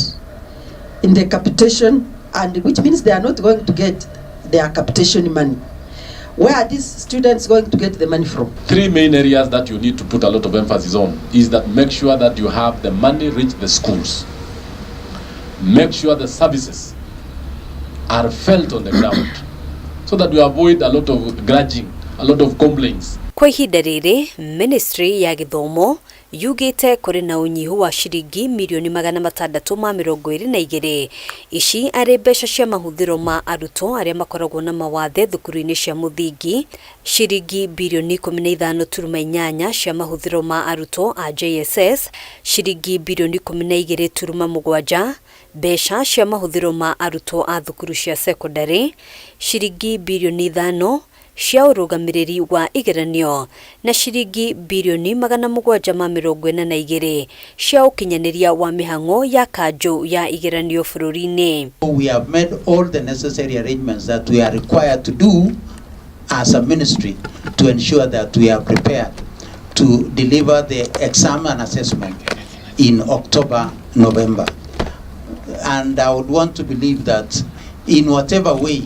in the capitation, and which means they are not going to get their capitation money, where are these students going to get the money from? Three main areas that you need to put a lot of emphasis on is that make sure that you have the money reach the schools. Make sure the services are felt on the ground so that we avoid a lot of grudging, a lot of complaints. Kwa ihinda rĩrĩ, Ministry ya gĩthomo yugĩte kũrĩ na ũnyihu wa ciringi mirioni 622, ici arĩ mbeca cia mahũthĩro ma arutwo arĩa makoragwo na mawathe thukuru-inĩ cia mũthingi, ciringi birioni 15.8 cia mahũthĩro ma arutwo a JSS, ciringi birioni 12.7 mbeca cia mahũthĩro ma arutwo a thukuru cia sekondarĩ, ciringi birioni 5 cia ũrũgamĩrĩri wa igeranio na ciringi birioni 742 cia ũkinyanĩria wa mĩhang'o ya kanjũ ya igeranio bũrũri-inĩ. We have made all the necessary arrangements that we are required to do as a ministry to ensure that we are prepared to deliver the exam and assessment in October, November. And I would want to believe that in whatever way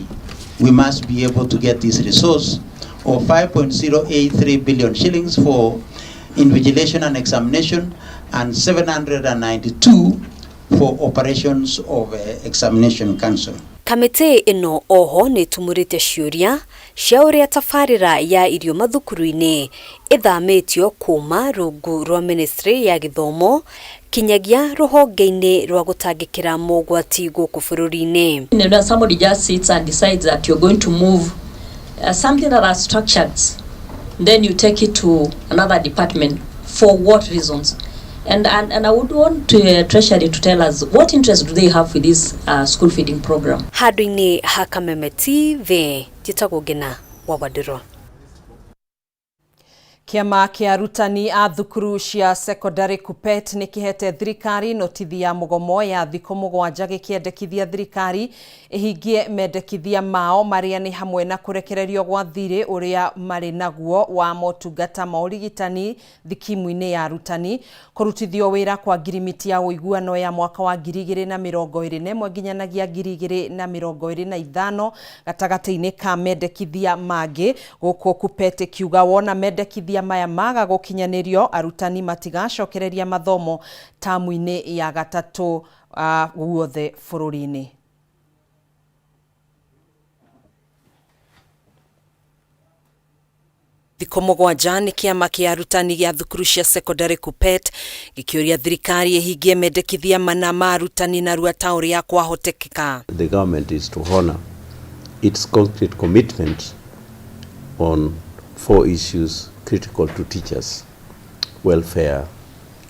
we must be able to get this resource of 5.083 billion shillings for invigilation and examination and 792 for operations of examination council. Kamĩtĩ ĩno oho nĩ ĩtumũrĩte ciũria cia ũrĩa tabarĩra ya irio mathukuru-inĩ ĩthamĩtio kuma rungu rwa ministry ya gĩthomo kinyagia rũhonge-inĩ rwa gũtangĩkĩra mogwati gũkũ bũrũri-inĩ. Somebody just sits and decides that you're going to move something that are structured, then you take it to another department. For what reasons? And I would want Treasury to tell us what interest do they have with this school feeding program. Handũ-inĩ ha Kameme TV, njĩtagwo Ngina wa Wandirwa. Kĩama kĩa arutani a thukuru cia sekondarĩ KUPPET nĩ kĩhete thirikari notithi ya mũgomo ya thikũ 7 gĩkĩendekithia thirikari ĩhingie mendekithia mao marĩa nĩ hamwe na kũrekererio gwa thirĩ ũrĩa marĩ naguo wa motungata ma ũrigitani thikimu-inĩ ya arutani, kũrutithio wĩra kwa ngirimiti ya ũiguano ya mwaka wa 2021 nginyanagia 2025 gatagatĩ-inĩ ka mendekithia mangĩ. Gũkũ KUPPET ĩkiuga wona mendekithia Mendekithia maya maga gũkinyanĩrio, arutani matigacokereria mathomo tamu-inĩ ya gatatũ guothe bũrũri-inĩ. Thikũ mũgwanja nĩ kĩama kĩa arutani gĩa thukuru cia sekondarĩ KUPPET gĩkĩũria thirikari ĩhingie mendekithia mana ma arutani narua ta ũrĩa kwahotekeka. The government is to honor its concrete commitment on 4 issues critical to teachers' welfare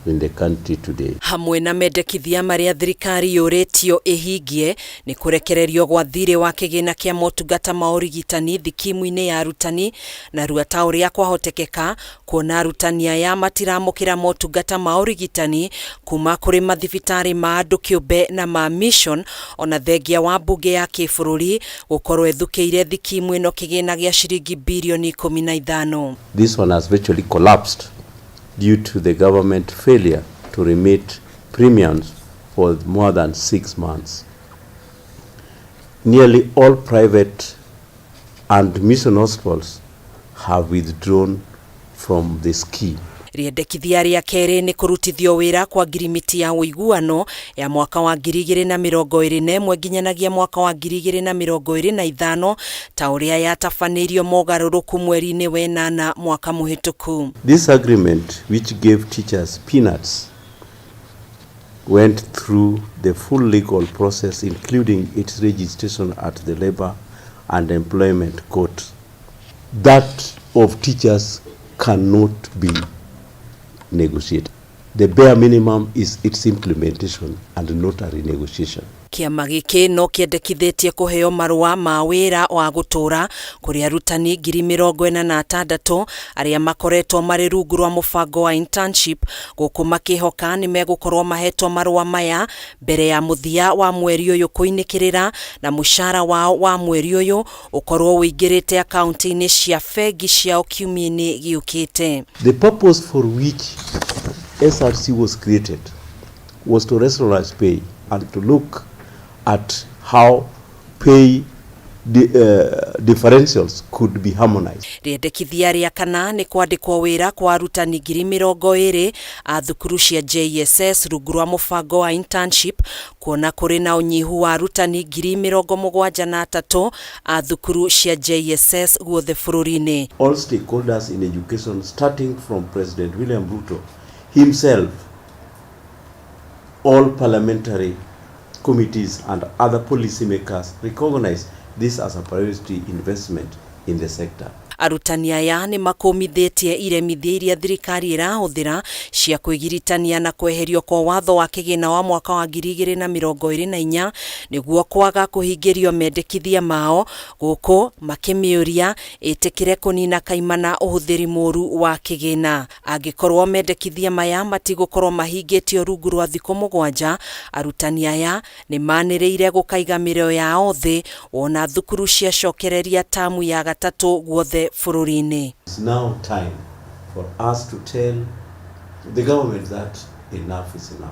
in the country today. Hamwe na mendekithia marĩa thirikari yũrĩtio ĩhingie nĩ kũrekererio gwa thirĩ wa kĩgĩna kĩa motungata ma ũrigitani thikimu-inĩ ya arutani narua ta ũrĩa kwahotekeka, kuona arutani aya matiramũkĩra motungata ma ũrigitani kuma kũrĩ mathibitarĩ ma andũ kĩũmbe na ma mission, ona thengia wa mbunge ya kĩbũrũri gũkorwo ĩthukĩire thikimu ĩno kĩgĩna gĩa ciringi birioni 15. This one has virtually collapsed due to the government failure to remit premiums for more than 6 months. Nearly all private and mission hospitals have withdrawn from the scheme. Rĩendekithia rĩa kerĩ nĩ kũrutithio wĩra kwa ngirimiti ya ũiguano ya mwaka wa 2021 nginyanagia mwaka wa 2025 ta ũrĩa yatabanĩirio mogarũrũku mweri-inĩ wenana mwaka mũhĩtũku. This agreement, which gave teachers peanuts, went through the full legal process, including its registration at the Labor and Employment Court. That of teachers cannot be negotiated. The bare minimum is its implementation and not a renegotiation. Kĩama gĩkĩ no kĩendekithĩtie kũheo marũa ma wĩra wa gũtũũra kũrĩ arutani 46,000 arĩa makoretwo marĩ rungu rwa mũbango wa internship, gũkũ makĩhoka nĩ megũkorwo mahetwo marũa maya mbere ya mũthia wa mweri ũyũ kũinĩkĩrĩra, na mũcara wao wa mweri ũyũ ũkorwo ũingĩrĩte akaunti-inĩ cia bengi ciao kiumia-inĩ gĩũkĩte. The purpose for which SRC was created was to rationalize pay and to look at how pay differentials could be harmonized. Rĩendekithia rĩa kana nĩ kwandĩkwo wĩra kwa arutani 20,000 a thukuru cia JSS rungu rwa mũbango wa internship, kuona kũrĩ na ũnyihu wa arutani 73,000 a thukuru cia JSS guothe bũrũri-inĩ. All stakeholders in education, starting from President William Ruto himself, all parliamentary committees and other policymakers recognize this as a priority investment in the sector. Arutani aya nĩ makũmithĩtie iremithia iria thirikari ĩrahũthĩra cia kwĩgiritania na kweherio kwa watho wa kĩgĩna wa mwaka wa 2024 nĩguo kwaga kũhingĩrio mendekithia mao, gũkũ makĩmĩũria ĩtĩkĩre kũnina kaimana ũhũthĩri mũru wa kĩgĩna. Angĩkorwo mendekithia maya matigũkorwo mahingĩtio rungu rwa thikũ 7, arutani aya nĩ manĩrĩire gũkaiga mĩrĩo yao thĩ wona thukuru ciacokereria tamu ya gatatũ guothe bũrũri-inĩ. It's now time for us to tell the government that enough is enough.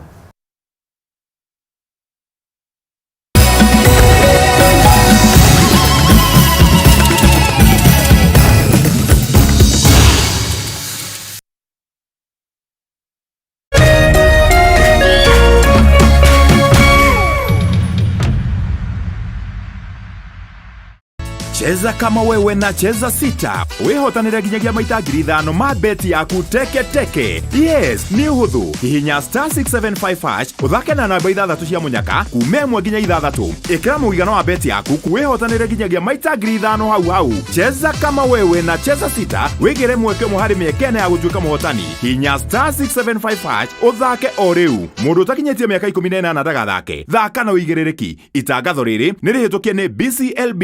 Cheza kama wewe na Cheza 6 wihotanire nginyagia maita 5,000 ma beti yaku teke teke. Yes, ni uhuthu. Hihinya star 675 hash uthake na namba 6 cia munyaka kuma 1 nginya 6. Ikira mũigana wa beti yaku wihotanire nginyagia maita 5,000 hau hau. Cheza kama wewe na Cheza 6 wigire mweke ũmwe harĩ mĩeke ĩna ya gũtuĩka mũhotani. Hihinya star 675 hash uthake o rĩu. Mũndũ ũtakinyĩtie mĩaka 18 ndagathake. Thaka na ũigĩrĩrĩki. Itangatho rĩrĩ nĩ rĩhĩtũkie nĩ BCLB.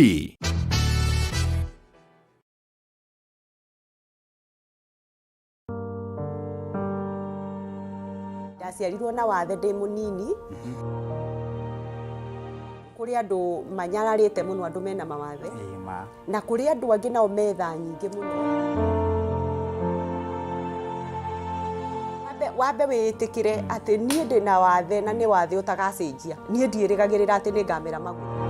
Ndaciarirwo na wathe ndĩ mũnini. Kũrĩ andũ manyararĩte mũno, andũ mena mawathe, na kũrĩ andũ angĩ nao metha nyingĩ mũno. Wambe wĩtĩkĩre atĩ niĩ ndĩ na wathe na nĩ wathe ũtagacenjia. Niĩ ndiĩrĩgagĩrĩra atĩ nĩ ngamera magũrũ.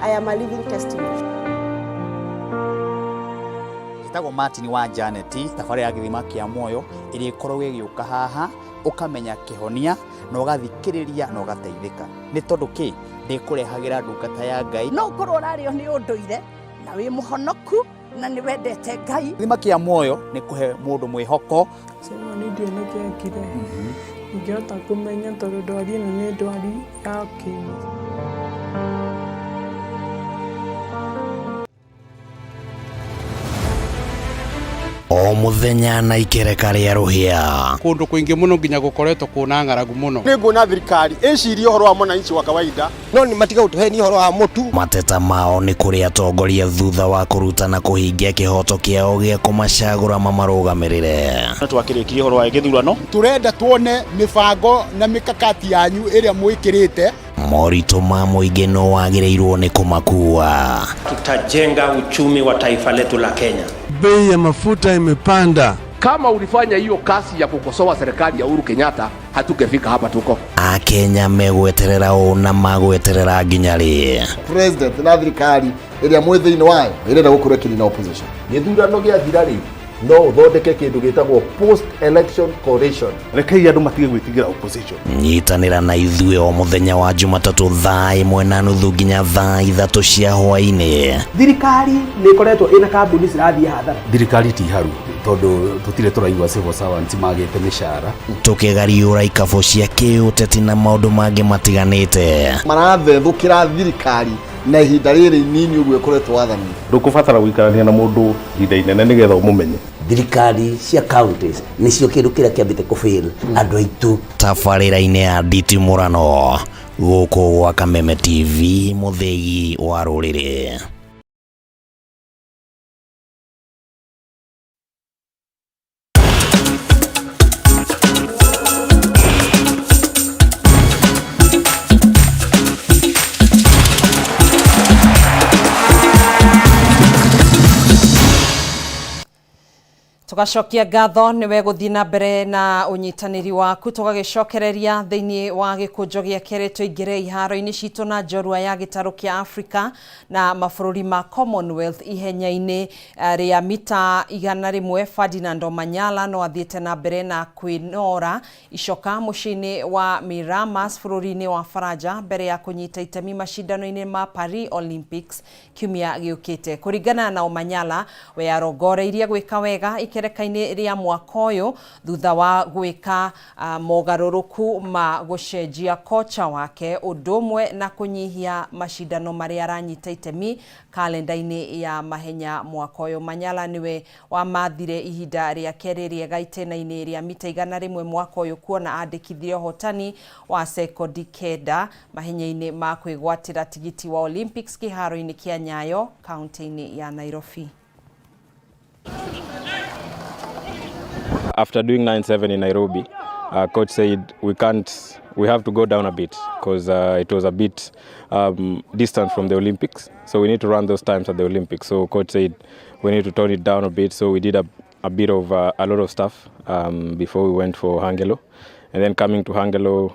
I am a living testimony. Njĩtagwo Martin wa Janet, thabarĩ ya gĩthima kĩa muoyo ĩrĩa ĩkoragwo ĩgĩũka haha ũkamenya kĩhonia na ũgathikĩrĩria na ũgateithĩka. Nĩ tondũ kĩ? Ndĩkũrehagĩra ndungata ya Ngai. No ũkorwo ũrarĩo nĩ ũndũire na wĩ mũhonoku na nĩ wendete Ngai. Gĩthima kĩa muoyo nĩ kũhe mũndũ mwĩhoko. Simon ndiũĩ nĩkĩ ekire, ndingĩhota kũmenya tondũ ndwari ĩno nĩ ndwari ya ũkimwi. O mũthenya na ikereka rĩa rũhĩa. Kũndũ kũingĩ mũno nginya gũkoretwo kũna ng'aragu mũno. Nĩ nguona thirikari ĩcirie ũhoro wa mwananchi wa kawaida no nĩ matiga gũtũhenia ũhoro wa mũtu. Mateta mao nĩ kũrĩ atongoria thutha wa kũruta na kũhingia kĩhoto kĩao gĩa kũmacagũra mamarũgamĩrĩre. No twakĩrĩkirie ũhoro wa gĩthurano. Tũrenda tuone mĩbango na mĩkakati yanyu ĩrĩa mwĩkĩrĩte. Moritũ ma mũingĩ no wagĩrĩirwo nĩ kũmakua. Tutajenga uchumi wa taifa letu la Kenya. Bei ya mafuta imepanda. Kama ulifanya hiyo kazi ya kukosoa serikali ya Uhuru Kenyatta, hatungefika hapa tuko. Akenya megweterera ũ na magweterera nginya rĩ? President na thirikari ĩrĩa mwĩ thĩinĩ wayo ĩrenda gũkorwo ĩkĩnina opposition. Gĩthurano gĩathira rĩ, no ũthondeke kĩndũ gĩtagwo post election coalition. Rekei andũ matige gwĩtigĩra opposition. Nyitanĩra na ithuĩ o mũthenya wa Jumatatũ thaa 1:30 nginya thaa 3 cia hwaĩ-inĩ. Thirikari nĩ ĩkoretwo ĩna kambuni cirathiĩ hathara. Thirikari ti haru tondũ tũtirĩ tũraigua civil servants magĩte mĩcara. Tũkĩgariũra ikabũ cia kĩũteti na maũndũ mangĩ matiganĩte. Marathethũkĩra thirikari na ihinda rĩrĩ inini ũguo ĩkoretwo wathani. Ndũkũbatara gũikarania na mũndũ ihinda inene nĩgetha ũmũmenye. Thirikari cia counties nĩcio kĩndũ kĩrĩa kĩambĩte kũfail andũ aitũ. Tabarĩra-inĩ ya nditimũrano gũkũ gwa Kameme TV mũthĩgi wa rũrĩrĩ. Tugacokia ngatho nĩwe gũthiĩ na mbere na ũnyitanĩri waku, tũgagĩcokereria thĩinĩ wa gĩkũnjo gĩa kerĩ tũingĩre iharo-inĩ citũ na njorua ya gĩtarũ kĩa Africa na mabũrũri ma Commonwealth ihenya-inĩ rĩa mita 100. Ferdinand Omanyala no athiĩte na mbere na kwĩnora icoka mũciĩ-inĩ wa Miramas bũrũri-inĩ wa Faranja mbere ya kũnyita itemi macindano-inĩ ma Paris Olympics kiumia gĩũkĩte. Kũringana na Omanyala, we arongoreirie gwĩka wega ikereka-inĩ rĩa mwaka ũyũ thutha wa gwĩka mogarũrũku ma gũcenjia kocha wake, ũndũ ũmwe na kũnyihia macindano marĩa aranyita itemi kalenda-inĩ ya mahenya mwaka ũyũ. Omanyala nĩwe wamathire ihinda rĩake rĩrĩega itĩna-inĩ rĩa mita 100 mwaka ũyũ, kuona andĩkithirie ũhotani wa sekondi 9 mahenya-inĩ ma kwĩgwatĩra tigiti wa Olympics kĩharo-inĩ kĩa Nyayo kaunti-inĩ ya Nairobi. After doing 9.7 in Nairobi, coach said we can't, we have to go down a bit because it was a bit distant from the Olympics. So we need to run those times at the Olympics. So coach said we need to tone it down a bit. So we did a bit of a lot of stuff before we went for Hangelo. And then coming to Hangelo,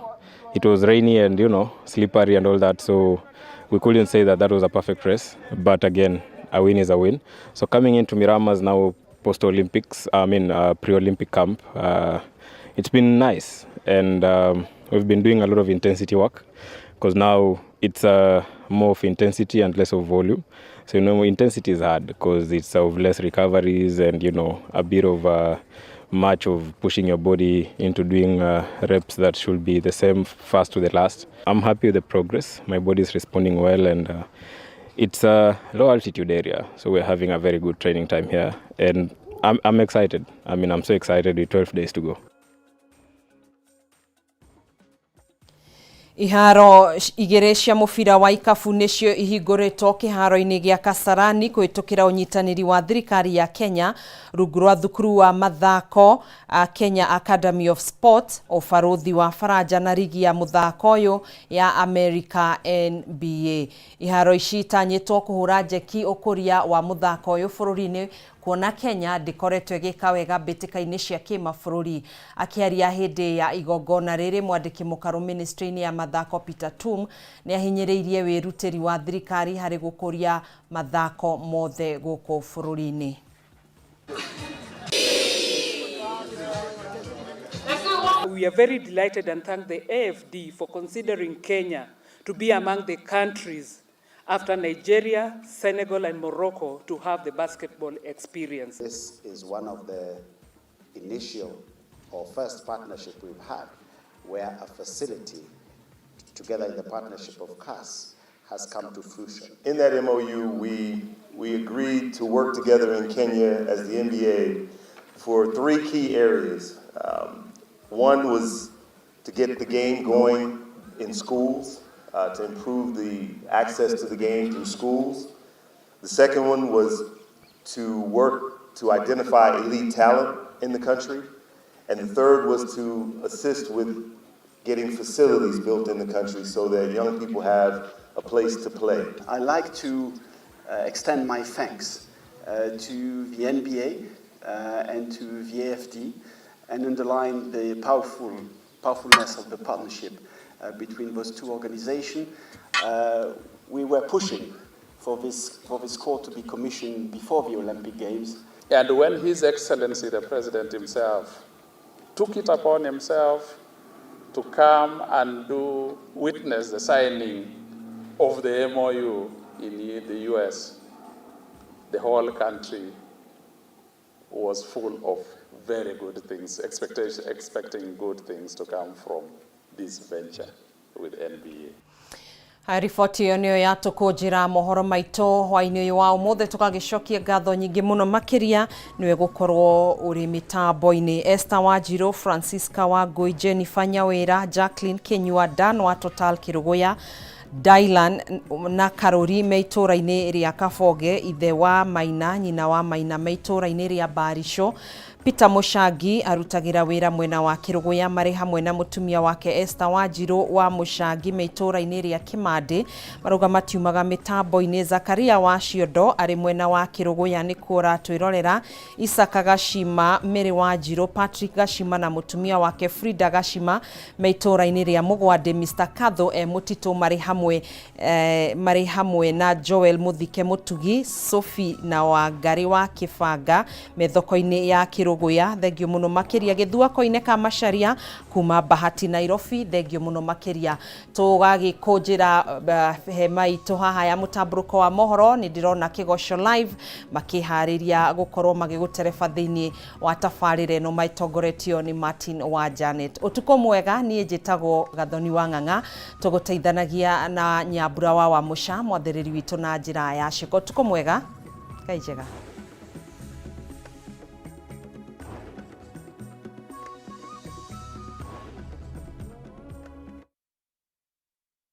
it was rainy and, you know, slippery and all that. So we couldn't say that that was a perfect race. But again, a win is a win. So coming into Miramas now, post-Olympics, I mean pre-Olympic camp, it's been nice. And we've been doing a lot of intensity work because now it's more of intensity and less of volume. So, you know, intensity is hard because it's of less recoveries and, you know, a bit of much of pushing your body into doing reps that should be the same first to the last. I'm happy with the progress. My body is responding well, and it's a low altitude area, so we're having a very good training time here, and I'm excited. I mean, I'm so excited with 12 days to go. Iharo igĩrĩ cia mũbira wa ikabu nĩcio ihingũrĩtwo kĩharo-inĩ gĩa Kasarani kũhĩtũkĩra ũnyitanĩri wa thirikari ya Kenya rungu rwa thukuru wa mathako Kenya Academy of Sport, ũbarũthi wa Faranja na rigi ya mũthako ũyũ ya America NBA. Iharo ici itanyĩtwo kũhũra njeki ũkũria wa mũthako ũyũ bũrũri-inĩ, kuona Kenya ndĩkoretwo ĩgĩka wega mbĩtĩka-inĩ cia kĩmabũrũri. Akĩaria hĩndĩ ya igongona rĩrĩ, mwandĩki mũkarũ ministry-inĩ ya mathako Peter Tum nĩ ahinyĩrĩirie wĩrutĩri wa thirikari harĩ gũkũria mathako mothe gũkũ bũrũri-inĩ. We are very delighted and thank the AFD for considering Kenya to be among the countries after Nigeria, Senegal, and Morocco to have the basketball experience. This is one of the initial or first partnership we've had where a facility, together in the partnership of CAS, has come to fruition. In that MOU, we agreed to work together in Kenya as the NBA for three key areas. One was to get the game going in schools, to improve the access to the game through schools. The second one was to work to identify elite talent in the country. And the third was to assist with getting facilities built in the country so that young people have a place to play. I'd like to extend my thanks to the NBA and to the AFD and underline the powerfulness of the partnership between those two organizations. We were pushing for this court to be commissioned before the Olympic Games. And when His Excellency the President himself took it upon himself to come and do witness the signing of the MOU in the US, the whole country was full of very good things, expectation, expecting good things to come from this venture with NBA. Riboti ĩyo nĩyo yatũkũnjĩra mohoro maitũ hwaĩ-inĩ ũyũ wa ũmũthĩ. Tũgagĩcokia ngatho nyingĩ mũno makĩria nĩwe gũkorwo ũrĩ mĩtambo-inĩ, Esther Wanjirũ, Francisca Wangui, Jennifer Nyawĩra, Jacqueline Kinyua, Dan wa Total Kĩrũgũya, Dylan na Karuri me itũũra-inĩ rĩa Kaboge, ithe wa Maina, nyina wa Maina me itũũra-inĩ rĩa Barisho. Peter Mũcangi arutagĩra wĩra mwena wa Kĩrũgũya marĩ hamwe na mũtumia wake Esther Wanjirũ wa Mũcangi me itũũra-inĩ rĩa Kĩmandĩ, marauga matiumaga mĩtambo-inĩ. Zakaria wa Ciondo arĩ mwena wa Kĩrũgũya nĩkuo ũratwĩrorera. Isaka Gacima, Mary Wanjirũ, Patrick Gacima na mũtumia wake Frida Gacima me itũũra-inĩ rĩa Mũgwandĩ. Mr Katho e mũtitũ marĩ hamwe na Joel Mũthike Mũtugi, Sophie na Wangari wa Kĩbanga me thoko-inĩ ya Kĩrũgũya. Thengio mũno makĩria. Gĩthua Koine ka Macharia kuma Bahati, Nairobi, thengio mũno makĩria. Tũgagĩkũnjĩra hema itũ haha ya mũtambũrũko wa mohoro. Nĩ ndĩrona Kĩgoco Live makĩharĩria gũkorwo magĩgũtereba thĩinĩ wa tabarĩra ĩno matongoretio nĩ Martin wa Janet. Ũtukũ mwega. Niĩ njĩtagwo Gathoni wa Ng'ang'a, tũgũteithanagia na Nyambura wa Wamũca, mwathĩrĩri witũ na njĩra ya ciĩko. Ũtukũ mwega, Ngai njega.